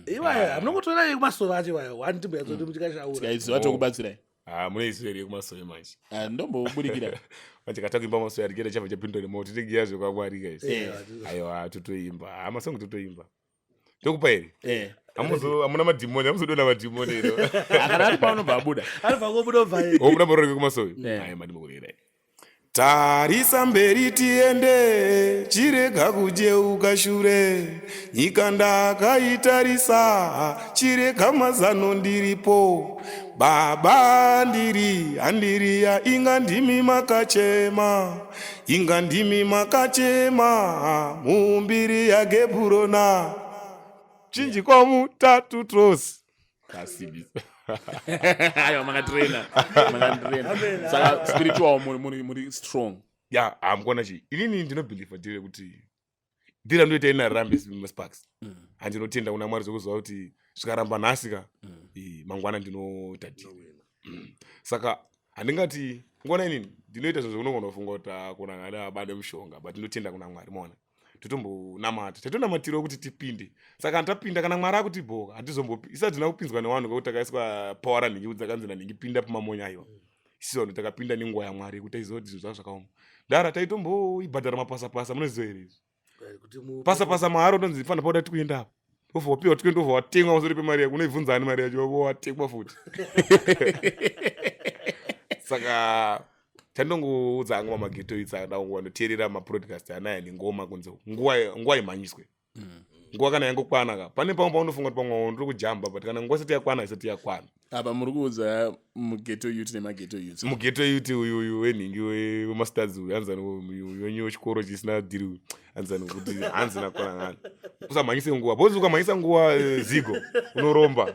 Speaker 2: Iwaya, hamunongotora kumasowe acho iwaya. One timbo yadzo muchikashaura.
Speaker 1: Tikaiziva tokubatsirai.
Speaker 3: Ha, munoiziva here kumasowe manje?
Speaker 1: Ndomboburikira.
Speaker 3: Manje katakuimba masowe atikenda chabva chapindwa nemoto tinegiya zvekwaMwari guys. Aiwa, totoimba. Ha, masongo totoimba. Tokupa here? Hamuna madhimoni, hamuzodona madhimoni here?
Speaker 1: Kana ari paunobva abuda.
Speaker 2: Anobva kubuda obva here.
Speaker 3: Wobuda mororeke kumasowe? Ayi, mandimokurerai. Tarisa mberi tiende, chirega kujeuka shure. Nyika ndakaitarisa, chirega mazano ndiripo. Baba ndiri, andiriya, inga ndimi makachema. Inga ndimi makachema, mumbiri yaGeburona. Chinjikwa mutatu trosi. Kasibisa.
Speaker 1: Aiwa, makatraina. Makatraina. Saka spiritual muri strong.
Speaker 3: Ya, hamukona chi. Inini ndinobelieve ndire kuti ndira ndoita ina rambe sparks. Handinotenda kuna Mwari zvekuziva kuti zvikaramba nhasi ka, mangwana ndinoita deal. Saka handingati ngona inini ndinoita zvinhu zvekunogona kufunga kuti kuna ngani abade mushonga, but ndinotenda kuna Mwari maona. Totombonamata, tatonamatirawo kuti tipinde. Saka handitapinda kana Mwari akutibhoka, hatizombopi. Isu hatina kupinzwa nevanhu ngekuti takaiswa power ranhingi kuti dzakanzi nanhingi pinda pamamonya aiwa. Isu vanhu takapinda nenguva yaMwari yekuti taiziva kuti zvinhu zvanga zvakaoma. Ndara taitomboibhadhara mapasapasa, munoziva here izvi? Pasapasa mahara utonzi fana pauda tikuenda apa. Wobva wapiwa tikuenda, wobva watengwa pamusoro pemari yako, unoibvunza ani mari yacho, wobva watengwa futi. Saka chandongoudza hangu mamageto itsa ndakungonoteerera mapodcast anaya nengoma kunze nguva imhanyiswe. Nguva kana yangokwana ka, pane pamwe paunofunga kuti pamwe ndiri kujamba, but kana nguva isati yakwana, isati yakwana.
Speaker 1: Apa muri kuudza mugeto youth nemageto youth.
Speaker 3: Mugeto youth uyu uyu wenhingi wemasters uyu hanzani uyu wenyu wechikoro chisina dhiri uyu hanzani kuti hanzi nakwana ngani. Usamhanyise nguva, because ukamhanyisa nguva zigo unoromba.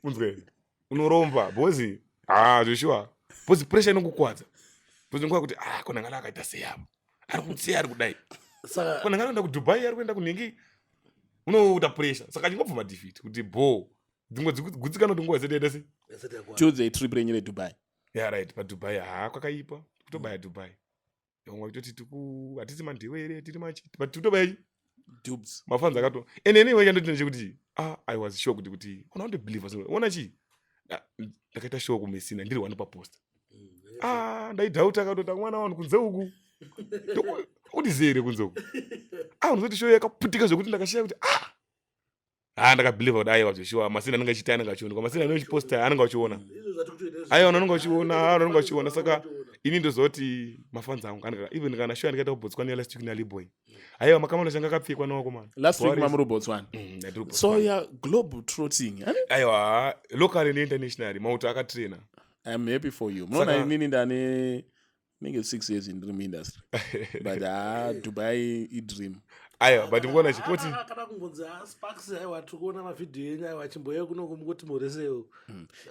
Speaker 3: Unzwe unoromba because Joshua, because pressure inokukwadza. Because nguva kuti kona ngana akaita sei apa? Ari kutsei ari kudai.
Speaker 2: Saka
Speaker 3: kona ngana kuenda kuDubai ari kuenda kunhingi unoita pressure. Saka chingobvuma defeat kuti bo dzimwe gutsikano kuti nguva isati yaita sei?
Speaker 2: Isati yakwana.
Speaker 1: Tiudze trip renyu reDubai.
Speaker 3: Yeah, right, paDubai kwakaipa. Kutobaya Dubai. Vamwe vachitoti hatisi mandewere, tiri machi, but totobaya chi?
Speaker 1: Dubs.
Speaker 3: Mafans akato. And anyway, chandoti ndechekuti, I was shocked kuti ona unoto believe so. Ona chi? Ndakaita show kuMessina ndiri one paposter. Ndaidhauta akatoti mwana wangu kunze uku. Ndokudizere kunze uku. Unozoti show yakaputika zvekuti ndakashaya kuti ndakabelieve kuti aiwa Joshua, Masina anenge achiita anenge achionekwa. Masina anenge achiposta anenge achiona. Aiwa, anenge achiona, anenge achiona. Saka Ini ndozoti mafans angu kana even kana sure ndikaita kuBotswana last week naLiboy. Aiwa, makamano changa akapfekwa newakomana.
Speaker 1: Last week
Speaker 3: Boris.
Speaker 1: mamuri Botswana.
Speaker 3: Ndiri kuBotswana.
Speaker 1: So ya globe trotting.
Speaker 3: Aiwa, locally neinternationally mauto akatraina.
Speaker 1: I'm happy for you. Munoona, inini ndane nenge 6 years ndiri muindustry, but ha, Dubai idream.
Speaker 3: Aiwa, but mukuona chikoti
Speaker 2: Ah, kana kungonzi ah, Sparks, aiwa, tiri kuona mavhidhiyo enyu, aiwa, chimboye kunoku mungoti moresewo.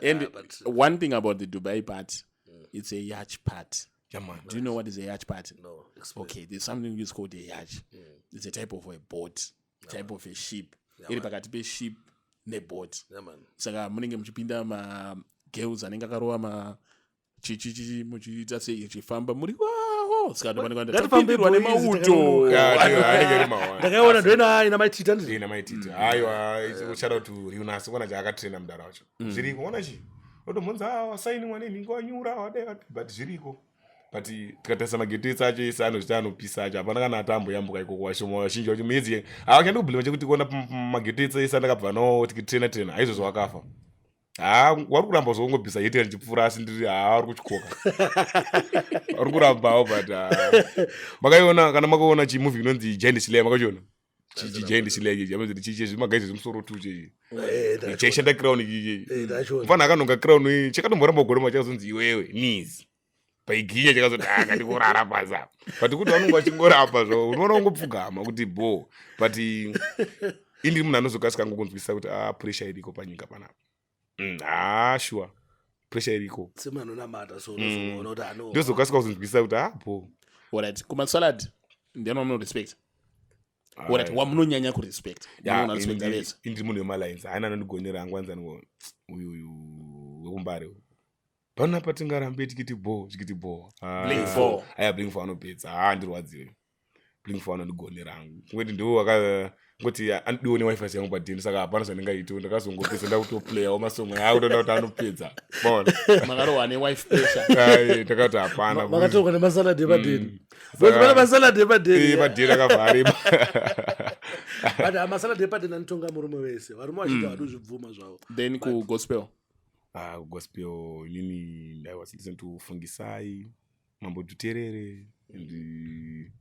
Speaker 1: And
Speaker 2: Ah, but
Speaker 1: one thing about the Dubai part, it's a yacht part.
Speaker 3: Yeah, man.
Speaker 1: Do you know what is a yacht part?
Speaker 2: No, explain.
Speaker 1: Okay, there's something is called a yacht. It's a type of a boat, type of a ship. Iri pakati peship neboat.
Speaker 2: Yeah, man.
Speaker 1: Saka munenge muchipinda magirls anenge akarova ma chichichichi, muchiita sei, ichifamba muri wawo, saka
Speaker 2: Ngatifambe
Speaker 1: ndopanoenda
Speaker 2: boys,
Speaker 1: nemauto.
Speaker 2: takanonoka.
Speaker 3: Anenge ari mawani.
Speaker 2: Ndakaiona, ndoina ina maitita ndizvo.
Speaker 3: Ina maititi. Aiwa, shout out to Riunas, kuona chaakatraina mudara wacho. Zviriko, ona chi otomhonza wasainiwa nenhingi, wanyura, wadai wadai, but zviriko. But tikatarisa mageto ese acho ese anozviti anopisa acho, hapana kana atamboyambuka ikoko. Washoma vazhinji vacho muyedzi havachandi kubhulima chekuti kuona mageto ese ese andakabva nawo tikitraina traina, haizvozvo wakafa. Ha, wari kuramba zvongobvisa heti ndichipfuura, asi ndiri, ha, wari kuchikoka, uri kurambawo. But makaiona, kana makaona chimovie inonzi Giant Slayer, makachiona? Chigiant Slayer ichi amazoti chezvimagaisi zvemusoro tu chechi chaishanda crown ichichi.
Speaker 2: Ndachiona.
Speaker 3: Mufana akanonga crown iyi, chakatomboramba kugoroma, chakazonzi iwewe knees paiginya, chakazoti aka ndikurara pasi apa. But kuti vanonge vachingorapa zvo, unoona ungopfugama kuti bo. But indiri munhu anozokasika ngokunzwisisa kuti a pressure iriko panyika panapa. Ha, sure, pressure iriko.
Speaker 2: Semunhu anonamata, so unozoona kuti ano
Speaker 3: Ndozokasika kuzonzwisisa kuti a bo.
Speaker 1: Alright, kumasalad ndiani wamunorespect? Alright, wamunonyanya kurespect? Munorespecta vese.
Speaker 3: Indiri munhu wemalines, haina anondigonera hangu. Anzani uyu uyu wekumbare uyu, panapa tingarambe tikiti bo, tikiti bo.
Speaker 1: Blink four.
Speaker 3: Aya, Blink four anopedza. Ha, ndirwadziwe. Blink four anondigonera hangu, kungoti ndiwo waka ngoti andidiwo newifi yangu padheni, saka hapana zvandingaiti. Ndakazongopedza ndakutoplayawo masongo akutoda kuti anopedza, maona?
Speaker 1: Makarohwa newife pressure.
Speaker 3: Ai, ndakati hapana.
Speaker 2: Makatorwa nemasalad epadheni, because pane masalad epadheni.
Speaker 3: Padheni akavharima.
Speaker 2: But masalad epadheni anotonga murume wese. Varume vachiti havadi kuzvibvuma zvavo.
Speaker 1: Then kugospel?
Speaker 3: Ah, gospel inini I was listen to Fungisai, Mambo Dhuterere, and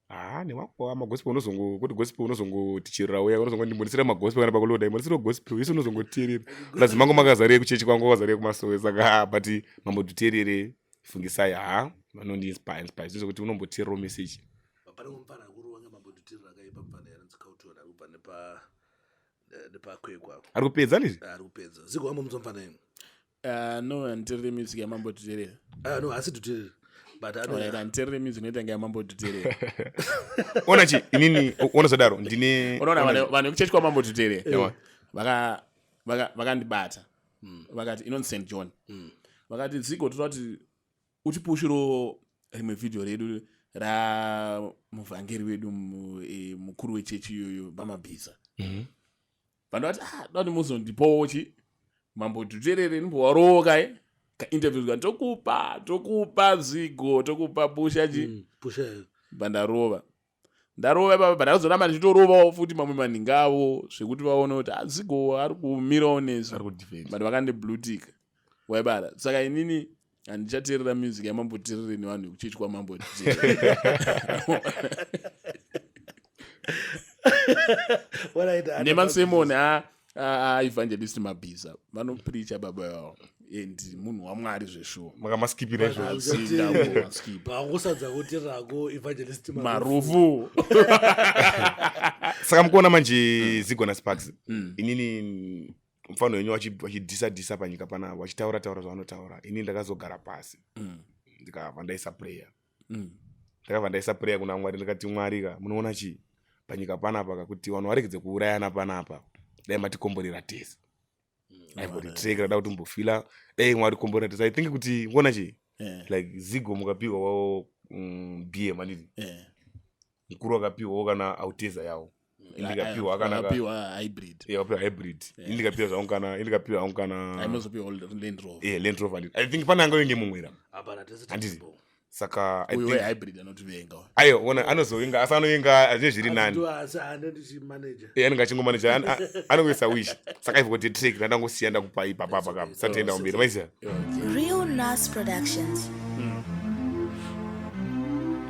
Speaker 3: ah, newako magospel. Unozongo kuti gospel, unozongotichirira uya, unozongondimbonetsera magospel kana pakuloda imbonetsera gospel isu, unozongoteerera plus mangu makazarire kuchechi kwangu, wakazarire kumasowe. Saka but Mambo Dhuterere, Fungisai, ha, vanondiinspire inspire zvekuti unomboteererawo message.
Speaker 2: Pane mufana akuruwa ngemambo Dhuterere akaipa, mufana yarinzi Kauton, ari kubva nepakwekwa.
Speaker 3: Ari kupedza ndizvi.
Speaker 2: Ari kupedza ziko wambo mufana imwe.
Speaker 1: No, handiterere music yaMambo Dhuterere.
Speaker 2: Ah, no, asi Dhuterere, but
Speaker 1: Alright, handiterere music inoita kunge yaMambo Dhuterere.
Speaker 3: Ona chi, inini ona zvadaro ndine
Speaker 1: Unoona, vanhu vekuchechi kwaMambo Dhuterere
Speaker 3: Yawa.
Speaker 1: vakandibata, vakati inonzi St John, vakati Zigo, toda kuti utipushiro rimwe vhidhiyo redu ramuvhangeri wedu, mukuru wechechi iyoyo, vaMabhiza. Vanhu vati, ah, doda kuti muzondipowo chi Mambo Dhuterere, ndimbowarowo kai kainterview ka, tokupa, tokupa Zigo, tokupa pusha chi.
Speaker 2: Pusha.
Speaker 1: Bva ndarova ipapa, bva ndazoramba ndichitorovawo futi mamwe manhinga avo, zvekuti vaone kuti aZigo ari kumirawo nesu.
Speaker 3: Ari kudefend.
Speaker 1: But vakandiblutika waibara, saka inini handichateerera music yaMambo Dhuterere nevanhu vekuchechi kwaMambo Dhuterere. Nemasemoni aEvangelist Mabhiza, vanopreacha baba vavo, and munhu waMwari zveshuwa.
Speaker 3: Makamaskipira izvozvo.
Speaker 1: Sindakumaskipa.
Speaker 2: Vakusadza kuti rako Evangelist.
Speaker 1: Marufu.
Speaker 3: Saka mukuona manje, Zigo naSparks, inini mufano wenyu wachidhisa dhisa panyika panapa, wachitaura taura zvavanotaura, inini ndakazogara pasi, ndikabva ndaisa prayer. Ndakabva ndaisa prayer kuna Mwari, ndikati, Mwari ka, munoona chii panyika panapa ka, kuti vanhu varegedze kuurayana panapa, dai matikomborera tese. Aivoti track rada kuti mbofila, dai Mwari komborera tese. I think kuti mukuona chii, like Zigo mukapiwawo bm anditi, mukuru akapiwawo kana Alteza yawo, indikapiwa kana
Speaker 1: Akapiwa hybrid.
Speaker 3: Yeah, wakapiwa hybrid. Indikapiwa zvangu kana, indikapiwa zvangu kana
Speaker 1: Ainozopiwa Land Rover.
Speaker 3: Yeah, Land Rover anditi. I think pane anga yenge mumwera.
Speaker 2: Hapana, tese
Speaker 3: Handiti.
Speaker 2: tiripo.
Speaker 3: Saka I
Speaker 1: Uyu
Speaker 3: think
Speaker 1: wehybrid anotivenga.
Speaker 3: Ayo, ona anozovenga, asi anovenga azvine zviri nani.
Speaker 2: Asi ane ndichimanager.
Speaker 3: Eh, anenge achingomanager, anongoisa wish. Saka ivo kuti track randangosiya ndakupa ipapapa kapa, satienda kumberi, maiziya.
Speaker 5: Real Nas Productions.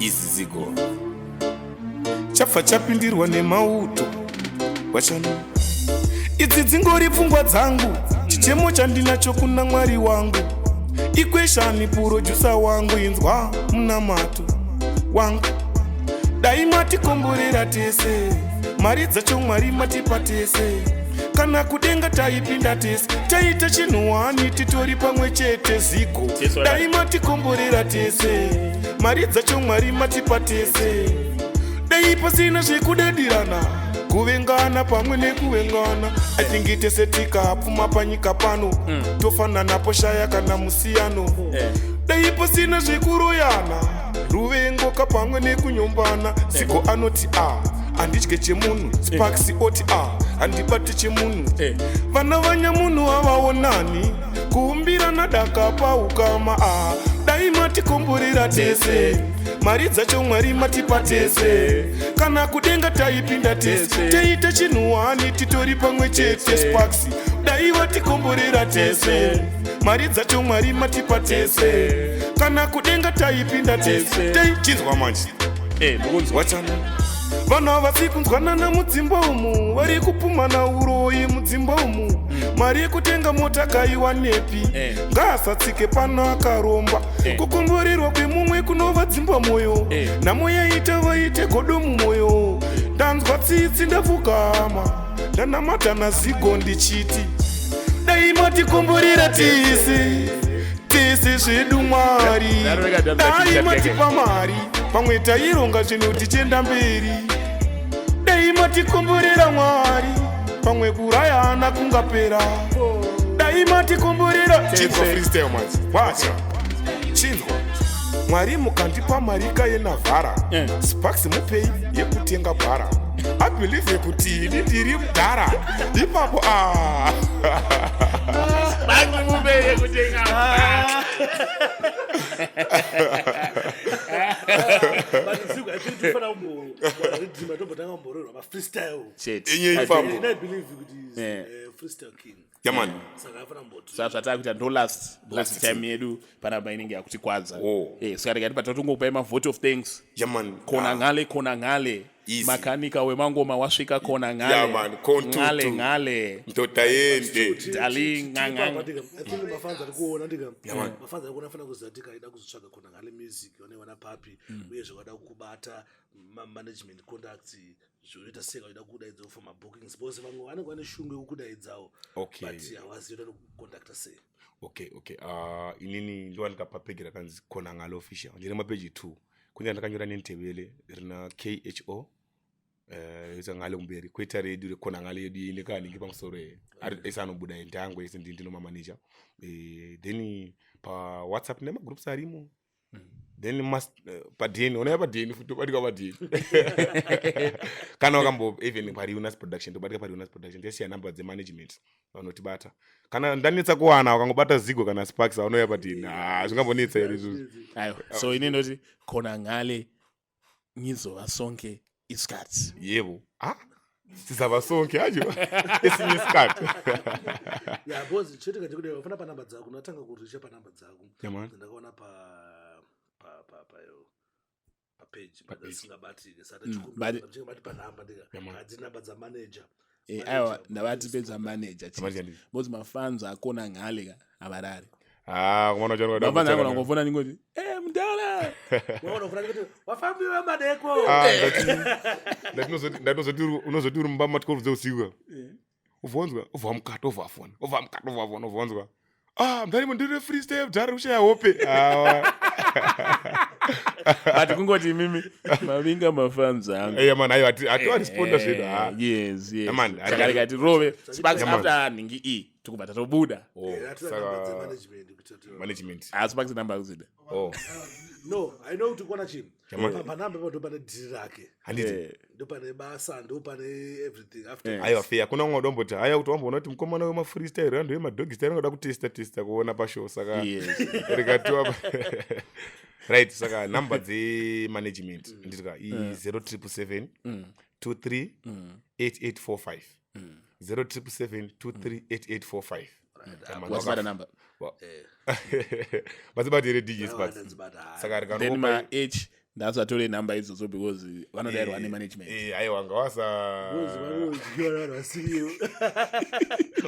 Speaker 3: Izizigo Chabva chapindirwa nemauto Wachana Idzi dzingori pfungwa dzangu Chichemo chandinacho kuna Mwari wangu Ikweshani purojusa wangu Inzwa munamato wangu Dai matikomborera tese Mari dzacho Mwari matipa tese Kana kudenga taipinda tese Taita chinhu wani titori pamwe chete Zigo Dai matikomborera tese Mari dzacho Mwari matipa tese Dai pasina zvekudadirana Kuvengana pamwe nekuvengana I think tese tikapfuma panyika pano Tofanana poshaya kana musiyano Dai pasina zvekuroyana Ruvengo kapamwe nekunyombana Zigo anoti a handidye chemunhu Sparks oti a handibate chemunhu Vana vanyamunhu havaonani Kuumbirana daka paukama a Dai matikomborera tese Mari dzacho Mwari matipa tese Kana kudenga taipinda tese Teita chinhu wani titori pamwe chete Sparks Dai vatikomborera tese Mari dzacho Mwari matipa tese Kana kudenga taipinda tese Chinzwa manje Wachana Vanhu havasi kunzwanana mudzimba umu Vari kupumana uroyi mudzimba umu Mari yekutenga mota kaiwanepi Ngaasatsike pano akaromba Kukomborerwa kwemumwe kunovadzimba moyo Nhamo yaita vaite godo mumoyo Ndanzwa tsitsi ndapfugama Ndanamata naZigo ndichiti Dai matikomborera tese Tese zvedu Mwari Dai matipa mari Pamwe taironga zvinhu tichienda mberi Dai matikomborera Mwari Pamwe kurayana kungapera Dai matikomborera Chinzwa freestyle manje Wacha Chinzwa Mwari mukandipa marika yenavhara Sparks mupei yekutenga bhara I believe kuti ini ndiri mudhara Ipapo ah
Speaker 1: Sparks mupei yekutenga bhara
Speaker 2: But Zigo, I think tofanira kumboridhima tombotanga kumborerwa mafreestyle.
Speaker 1: Chete.
Speaker 3: Inye ipapo.
Speaker 2: I believe kuti is freestyle king.
Speaker 3: Yeah man.
Speaker 2: Saka afana kumboti.
Speaker 1: Saka zvatakuita ndo last time yedu panapa inenge yakutikwadza.
Speaker 3: Oh.
Speaker 1: Saka tikati patatongokupai mavote of thanks.
Speaker 3: Yeah man.
Speaker 1: Khona ngale khona ngale.
Speaker 3: Easy.
Speaker 1: Makanika wemangoma wasvika khona ngale.
Speaker 3: Yeah, man. Kontutu.
Speaker 1: Ngale ngale.
Speaker 3: Ndoda yende.
Speaker 1: Dali nganga.
Speaker 2: I think mafanzi ari kuona ndika mafanzi ari kuona afana kuziva tika aida kuzotsvaga khona ngale music vanoiwana papi uyezve vada kubata management contacts zvinoita sei vaida kudaidzawo for mabookings because vamwe vanenge vane shungu yekukudaidzawo
Speaker 3: Okay.
Speaker 2: but havazivi kuti kucontacta sei.
Speaker 3: Okay. Inini ndowanika papeji rakanzi Khona Ngale official. Ndine mapeji 2. Kune ndakanyora nentebele rina KHO yoita ngale kumberi koita redu rekhona ngale yedu ine kaningi pamusoro ese anobuda ndangu ese ndino mamanager. Then pa WhatsApp nemagroups arimo. Then must padeni unouya padeni futi tobatika padeni kana wakambo even pariunas production tobatika pariunas production tesiya number dzemanagement vanotibata kana ndanetsa kuwana wakangobata Zigo kana Sparks anouya padeni zvingambonetsa here izvozvo.
Speaker 1: Ayo so ini ndoti khona ngale ngizova sonke isikhathi.
Speaker 3: Yebo sizaba sonke ajo esinye isikhathi.
Speaker 2: Yeah, because chete kati kudai wafana panamba dzako unatanga kuricha panamba dzako.
Speaker 3: Yeah, man.
Speaker 2: Ndakaona pa pa pa pa yo pa page but asingabatike saka chikumbati panamba ndika hadzi namba dza manager.
Speaker 1: Aiwa ndavati pedza manager chete.
Speaker 3: Manager.
Speaker 1: Because mafans akona ngale ka avarari.
Speaker 3: Kumana uchano
Speaker 1: Mafans akona ngofona ningoti mudala.
Speaker 2: Waona kufana kuti wafambiwa madeko.
Speaker 3: Ndatinozoti unozoti uri mumba ma12 dzeusiku. Ubvonzwa ubva mukati obva afona obva mukati obva afona ubvonzwa mndarimo ndiri freestyle mdhara kushaya hope.
Speaker 1: But kungoti imimi mavinga mafans angu.
Speaker 3: Yeah man, ayo atiwaresponda zvedu.
Speaker 1: Yes.
Speaker 3: Yeah, man.
Speaker 1: Saka rikati rove Sparks
Speaker 3: Yeah, man.
Speaker 1: after nhingi e tikubva tatobuda.
Speaker 2: Hatina namba dzemanagement kuti
Speaker 3: Management.
Speaker 1: Sparks number akuzida.
Speaker 3: Oh.
Speaker 2: No, I know kuti kuona chinhu.
Speaker 3: Yeah,
Speaker 2: Panamba ipapo ndo pane dhiri rake.
Speaker 3: Handiti.
Speaker 2: Ndo pane basa, ndo pane everything after.
Speaker 3: Aiwa fair kuna umwe udomboti haya kuti wamboona kuti mukomana wemafreestyle andu wemadoggy style anoda kutesta testa kuona pashow saka rikatiwa right saka number dzemanagement nditika i 0777 23 8845 0777 23 8845.
Speaker 1: What's number?
Speaker 3: Vadzibati here DJ Sparks?
Speaker 2: Ndadzibata.
Speaker 3: Saka
Speaker 1: Then ma
Speaker 3: rikangopa
Speaker 1: H Ndasatore nhamba idzodzo because vanodairwa nemanagement.
Speaker 3: Aiwa, ngawasa.
Speaker 2: Because vanodyiwa nevanhu vasiriyo,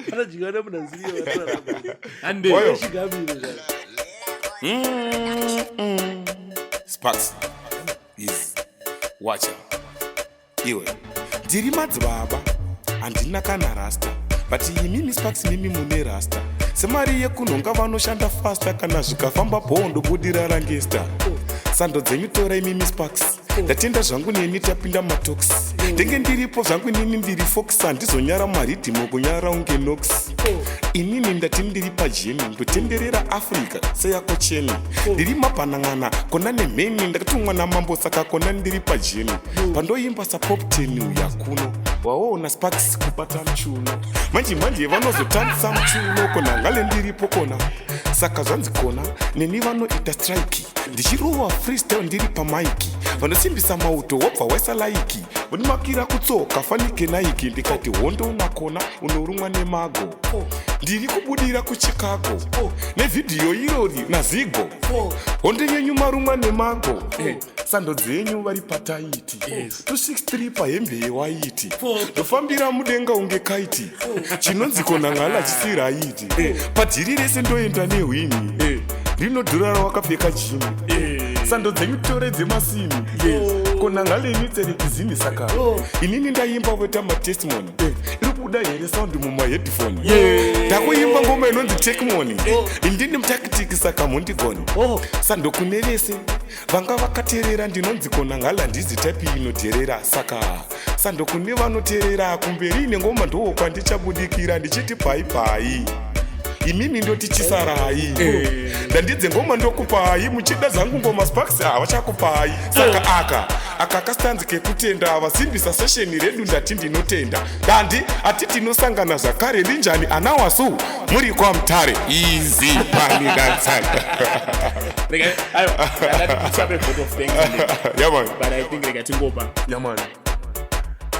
Speaker 2: vanodyiwa nemunhu asiriyo.
Speaker 1: Ande.
Speaker 3: Oyo.
Speaker 2: Chigamire zvacho.
Speaker 3: Sparks is wacha iwe. Ndiri madzibaba, handina kana rasta, but imimi Sparks, mimi mune rasta semari yekunhonga. Vanoshanda faster kana zvikafamba bhoo, ndobudira rangesta. Sando dzenyu tora imimi Sparks, ndatenda zvangu. Neni tapinda matalks, ndenge ndiripo zvangu. Inini ndiri fox, handizonyara mariddim, kunyara unge nox. Inini ndati ndiri pajeni, ndotenderera Africa seyako cheni. Ndiri mabhanan'ana kona nemheni, ndakatumwa namambo, saka kona ndiri pajeni. Pandoimba sapopten uya kuno, waona Sparks kubata muchuno. Manje manje vanozotambisa muchuno kona ngale ndiripo kona. Saka zvanzi kona neni vanoita strike, ndichirova freestyle ndiri pamic. Vanosimbisa mauto wobva waisa like, vondimakira kutsoka fanike Nike. Ndikati hondo nakona unorumwa nemago. Ndiri kubudira kuChicago nevhidhiyo irori naZigo. Hondo yenyu marumwa nemago. Sando dzenyu vari pataiti. 263 pahembe yewhite, ndofambira mudenga unge kite. Chinonzi konangala chisi right. Padhiri rese ndoenda nehwini, rinodhura rawakapfeka jean. Sando dzenyu tore dzemasini, konangaleni tserekizini. Saka inini ndaimba voita matestimony. Iri kubuda here sound mumaheadphone? Ndakuimba ngoma inonzi tekmoni. Indini mutactic, saka mundigoni. Sando kune vese vanga vakateerera. Ndinonzi konangala, ndizi type inodherera. Saka sando kune vanoteerera kumberi nengoma, ndo kwandichabudikira ndichiti bye bye. Imimi ndoti chisarai, ndandidze ngoma ndokupai. Muchida zangu ngoma Sparks havachakupai. Saka aka kastanzi kekutenda vasimbisa session redu. Ndati ndinotenda dandi ati tinosangana zvakare. Ndinjani ana wasu muri kwaMutare easy pani dansana.
Speaker 1: Aiwa, ndati tichape vote of thanks,
Speaker 3: Yeah man.
Speaker 1: but I think rega tingopa.
Speaker 3: Yeah man.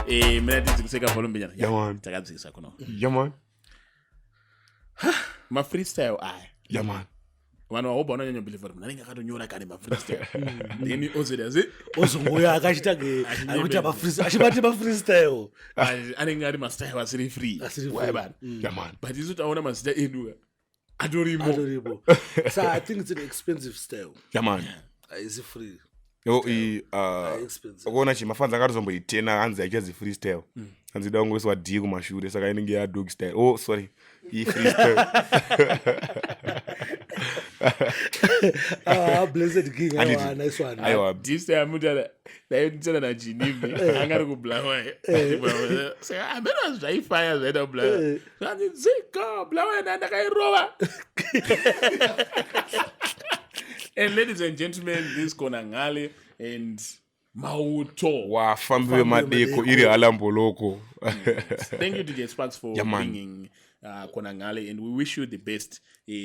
Speaker 1: Mina tidzikuseka volume nyana.
Speaker 3: Yeah, man.
Speaker 1: Takadzikisa kuno.
Speaker 3: Yeah man.
Speaker 1: Mafreestyle aya,
Speaker 3: Yeah man.
Speaker 1: Vanhu vahobha vanonyanya believe kuti munhu anenge akatonyora kare mafreestyle, then ozoita se
Speaker 2: Ozongoya akachiita ge akuita achibate mafreestyle.
Speaker 1: Anenge ari mastyle asiri free.
Speaker 2: Asiri free.
Speaker 1: Why bana?
Speaker 3: Yeah man.
Speaker 1: But isu taona mazita edu ka atorimo.
Speaker 2: Atoripo. So I think it's an expensive style.
Speaker 3: Yeah man.
Speaker 2: Haisi free.
Speaker 3: Yo, i
Speaker 2: Expensive.
Speaker 3: Ukuona chi mafanzi akatozomboitena hanzi achazi freestyle, hanzi ida kungoiswa d kumashure, saka inenge yadog style. Oh sorry, i freestyle.
Speaker 2: Ah, blessed king.
Speaker 3: Handiti.
Speaker 2: Aiwa, nice one.
Speaker 3: Aiwa.
Speaker 1: Dista mutara ndaitana naJinimbi anga ari kuBulawayo, saka ameno zvaifaya zvaita kuBulawayo. Zvanzi dzika Bulawayo ndandakairova. And ladies and gentlemen, this Konangale and Mauto.
Speaker 3: Wafambi vemadeko iri halamboloko.
Speaker 1: Thank you, DJ Sparks, for
Speaker 3: Yeah, man.
Speaker 1: bringing Konangale, and we wish you the best.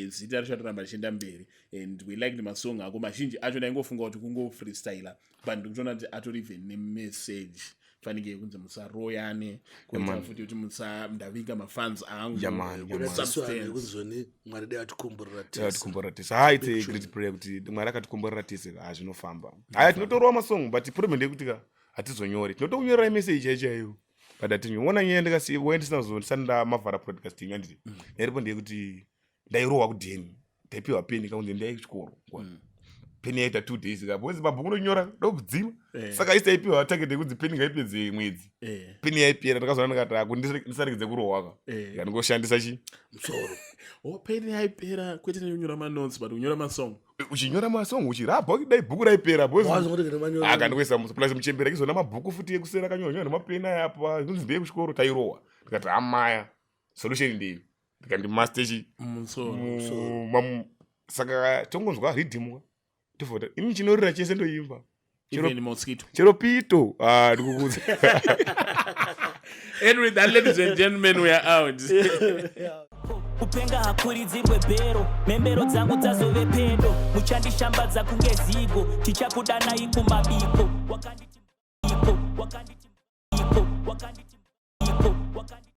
Speaker 1: Zita richatoramba richienda mberi, and we like masong ako mazhinji acho. Ndaingofunga kuti kungo freestyler, but ndikutoona kuti atori even nemessage fanike yekunzi musaroyane, kuita futi kuti musa ndavinga mafans angu.
Speaker 3: Yeah, man, yeah, man.
Speaker 1: Substance.
Speaker 2: Yekunzoni Mwari dai atikomborera tese.
Speaker 3: Atikomborera tese. Hai, it's a great prayer kuti Mwari akatikomborera tese. Hazvinofamba. Haya, tinotorova masong, but problem ndeyekuti ka hatizonyori. Tinotokunyorerai message chaiyo chaiyo, but hatinyi. Ona nyaya ndikasiwe ndisina kuzondisati ndamavhara broadcasting, handiti? Yairipo ndeyekuti ndairohwa kudheni, ndaipiwa peni kakunzi ndai kuchikoro. Peni yaita 2 days ka, because mabhuku unonyora ndokudzima. Saka isi taipiwa target yekunzi peni ngaipedze mwedzi. Peni yaipera, ndakazoona ndikati aku ndisaregedze kurohwa ka. Ndikangoshandisa chi
Speaker 2: Musoro.
Speaker 1: Oh, peni yaipera kwete nekunyora manotes, but kunyora masong.
Speaker 3: Uchinyora masong, uchirabha dai bhuku raipera.
Speaker 2: Wazongoti kana manyora.
Speaker 3: Akandikuisa plus muchembera izoona mabhuku futi ekusera akanyorwa nemapeni aya apa inonzi ndeyekuchikoro, tairohwa. Ndikati amaya, solution ndei? Ndikandimaster chi
Speaker 1: Musoro.
Speaker 3: Saka tongonzwa riddim, tovhota ini chinorira chese ndoimba.
Speaker 1: Even mosquito.
Speaker 3: Chero pito. Ah, ndikukudza.
Speaker 1: And with that, ladies and gentlemen, we are out.
Speaker 5: Kupenga hakuridzirwe bhero, mhembero dzangu dzazove pedo. Muchandishambadza kunge zigo, tichakudanai kumabiko. Wakandi.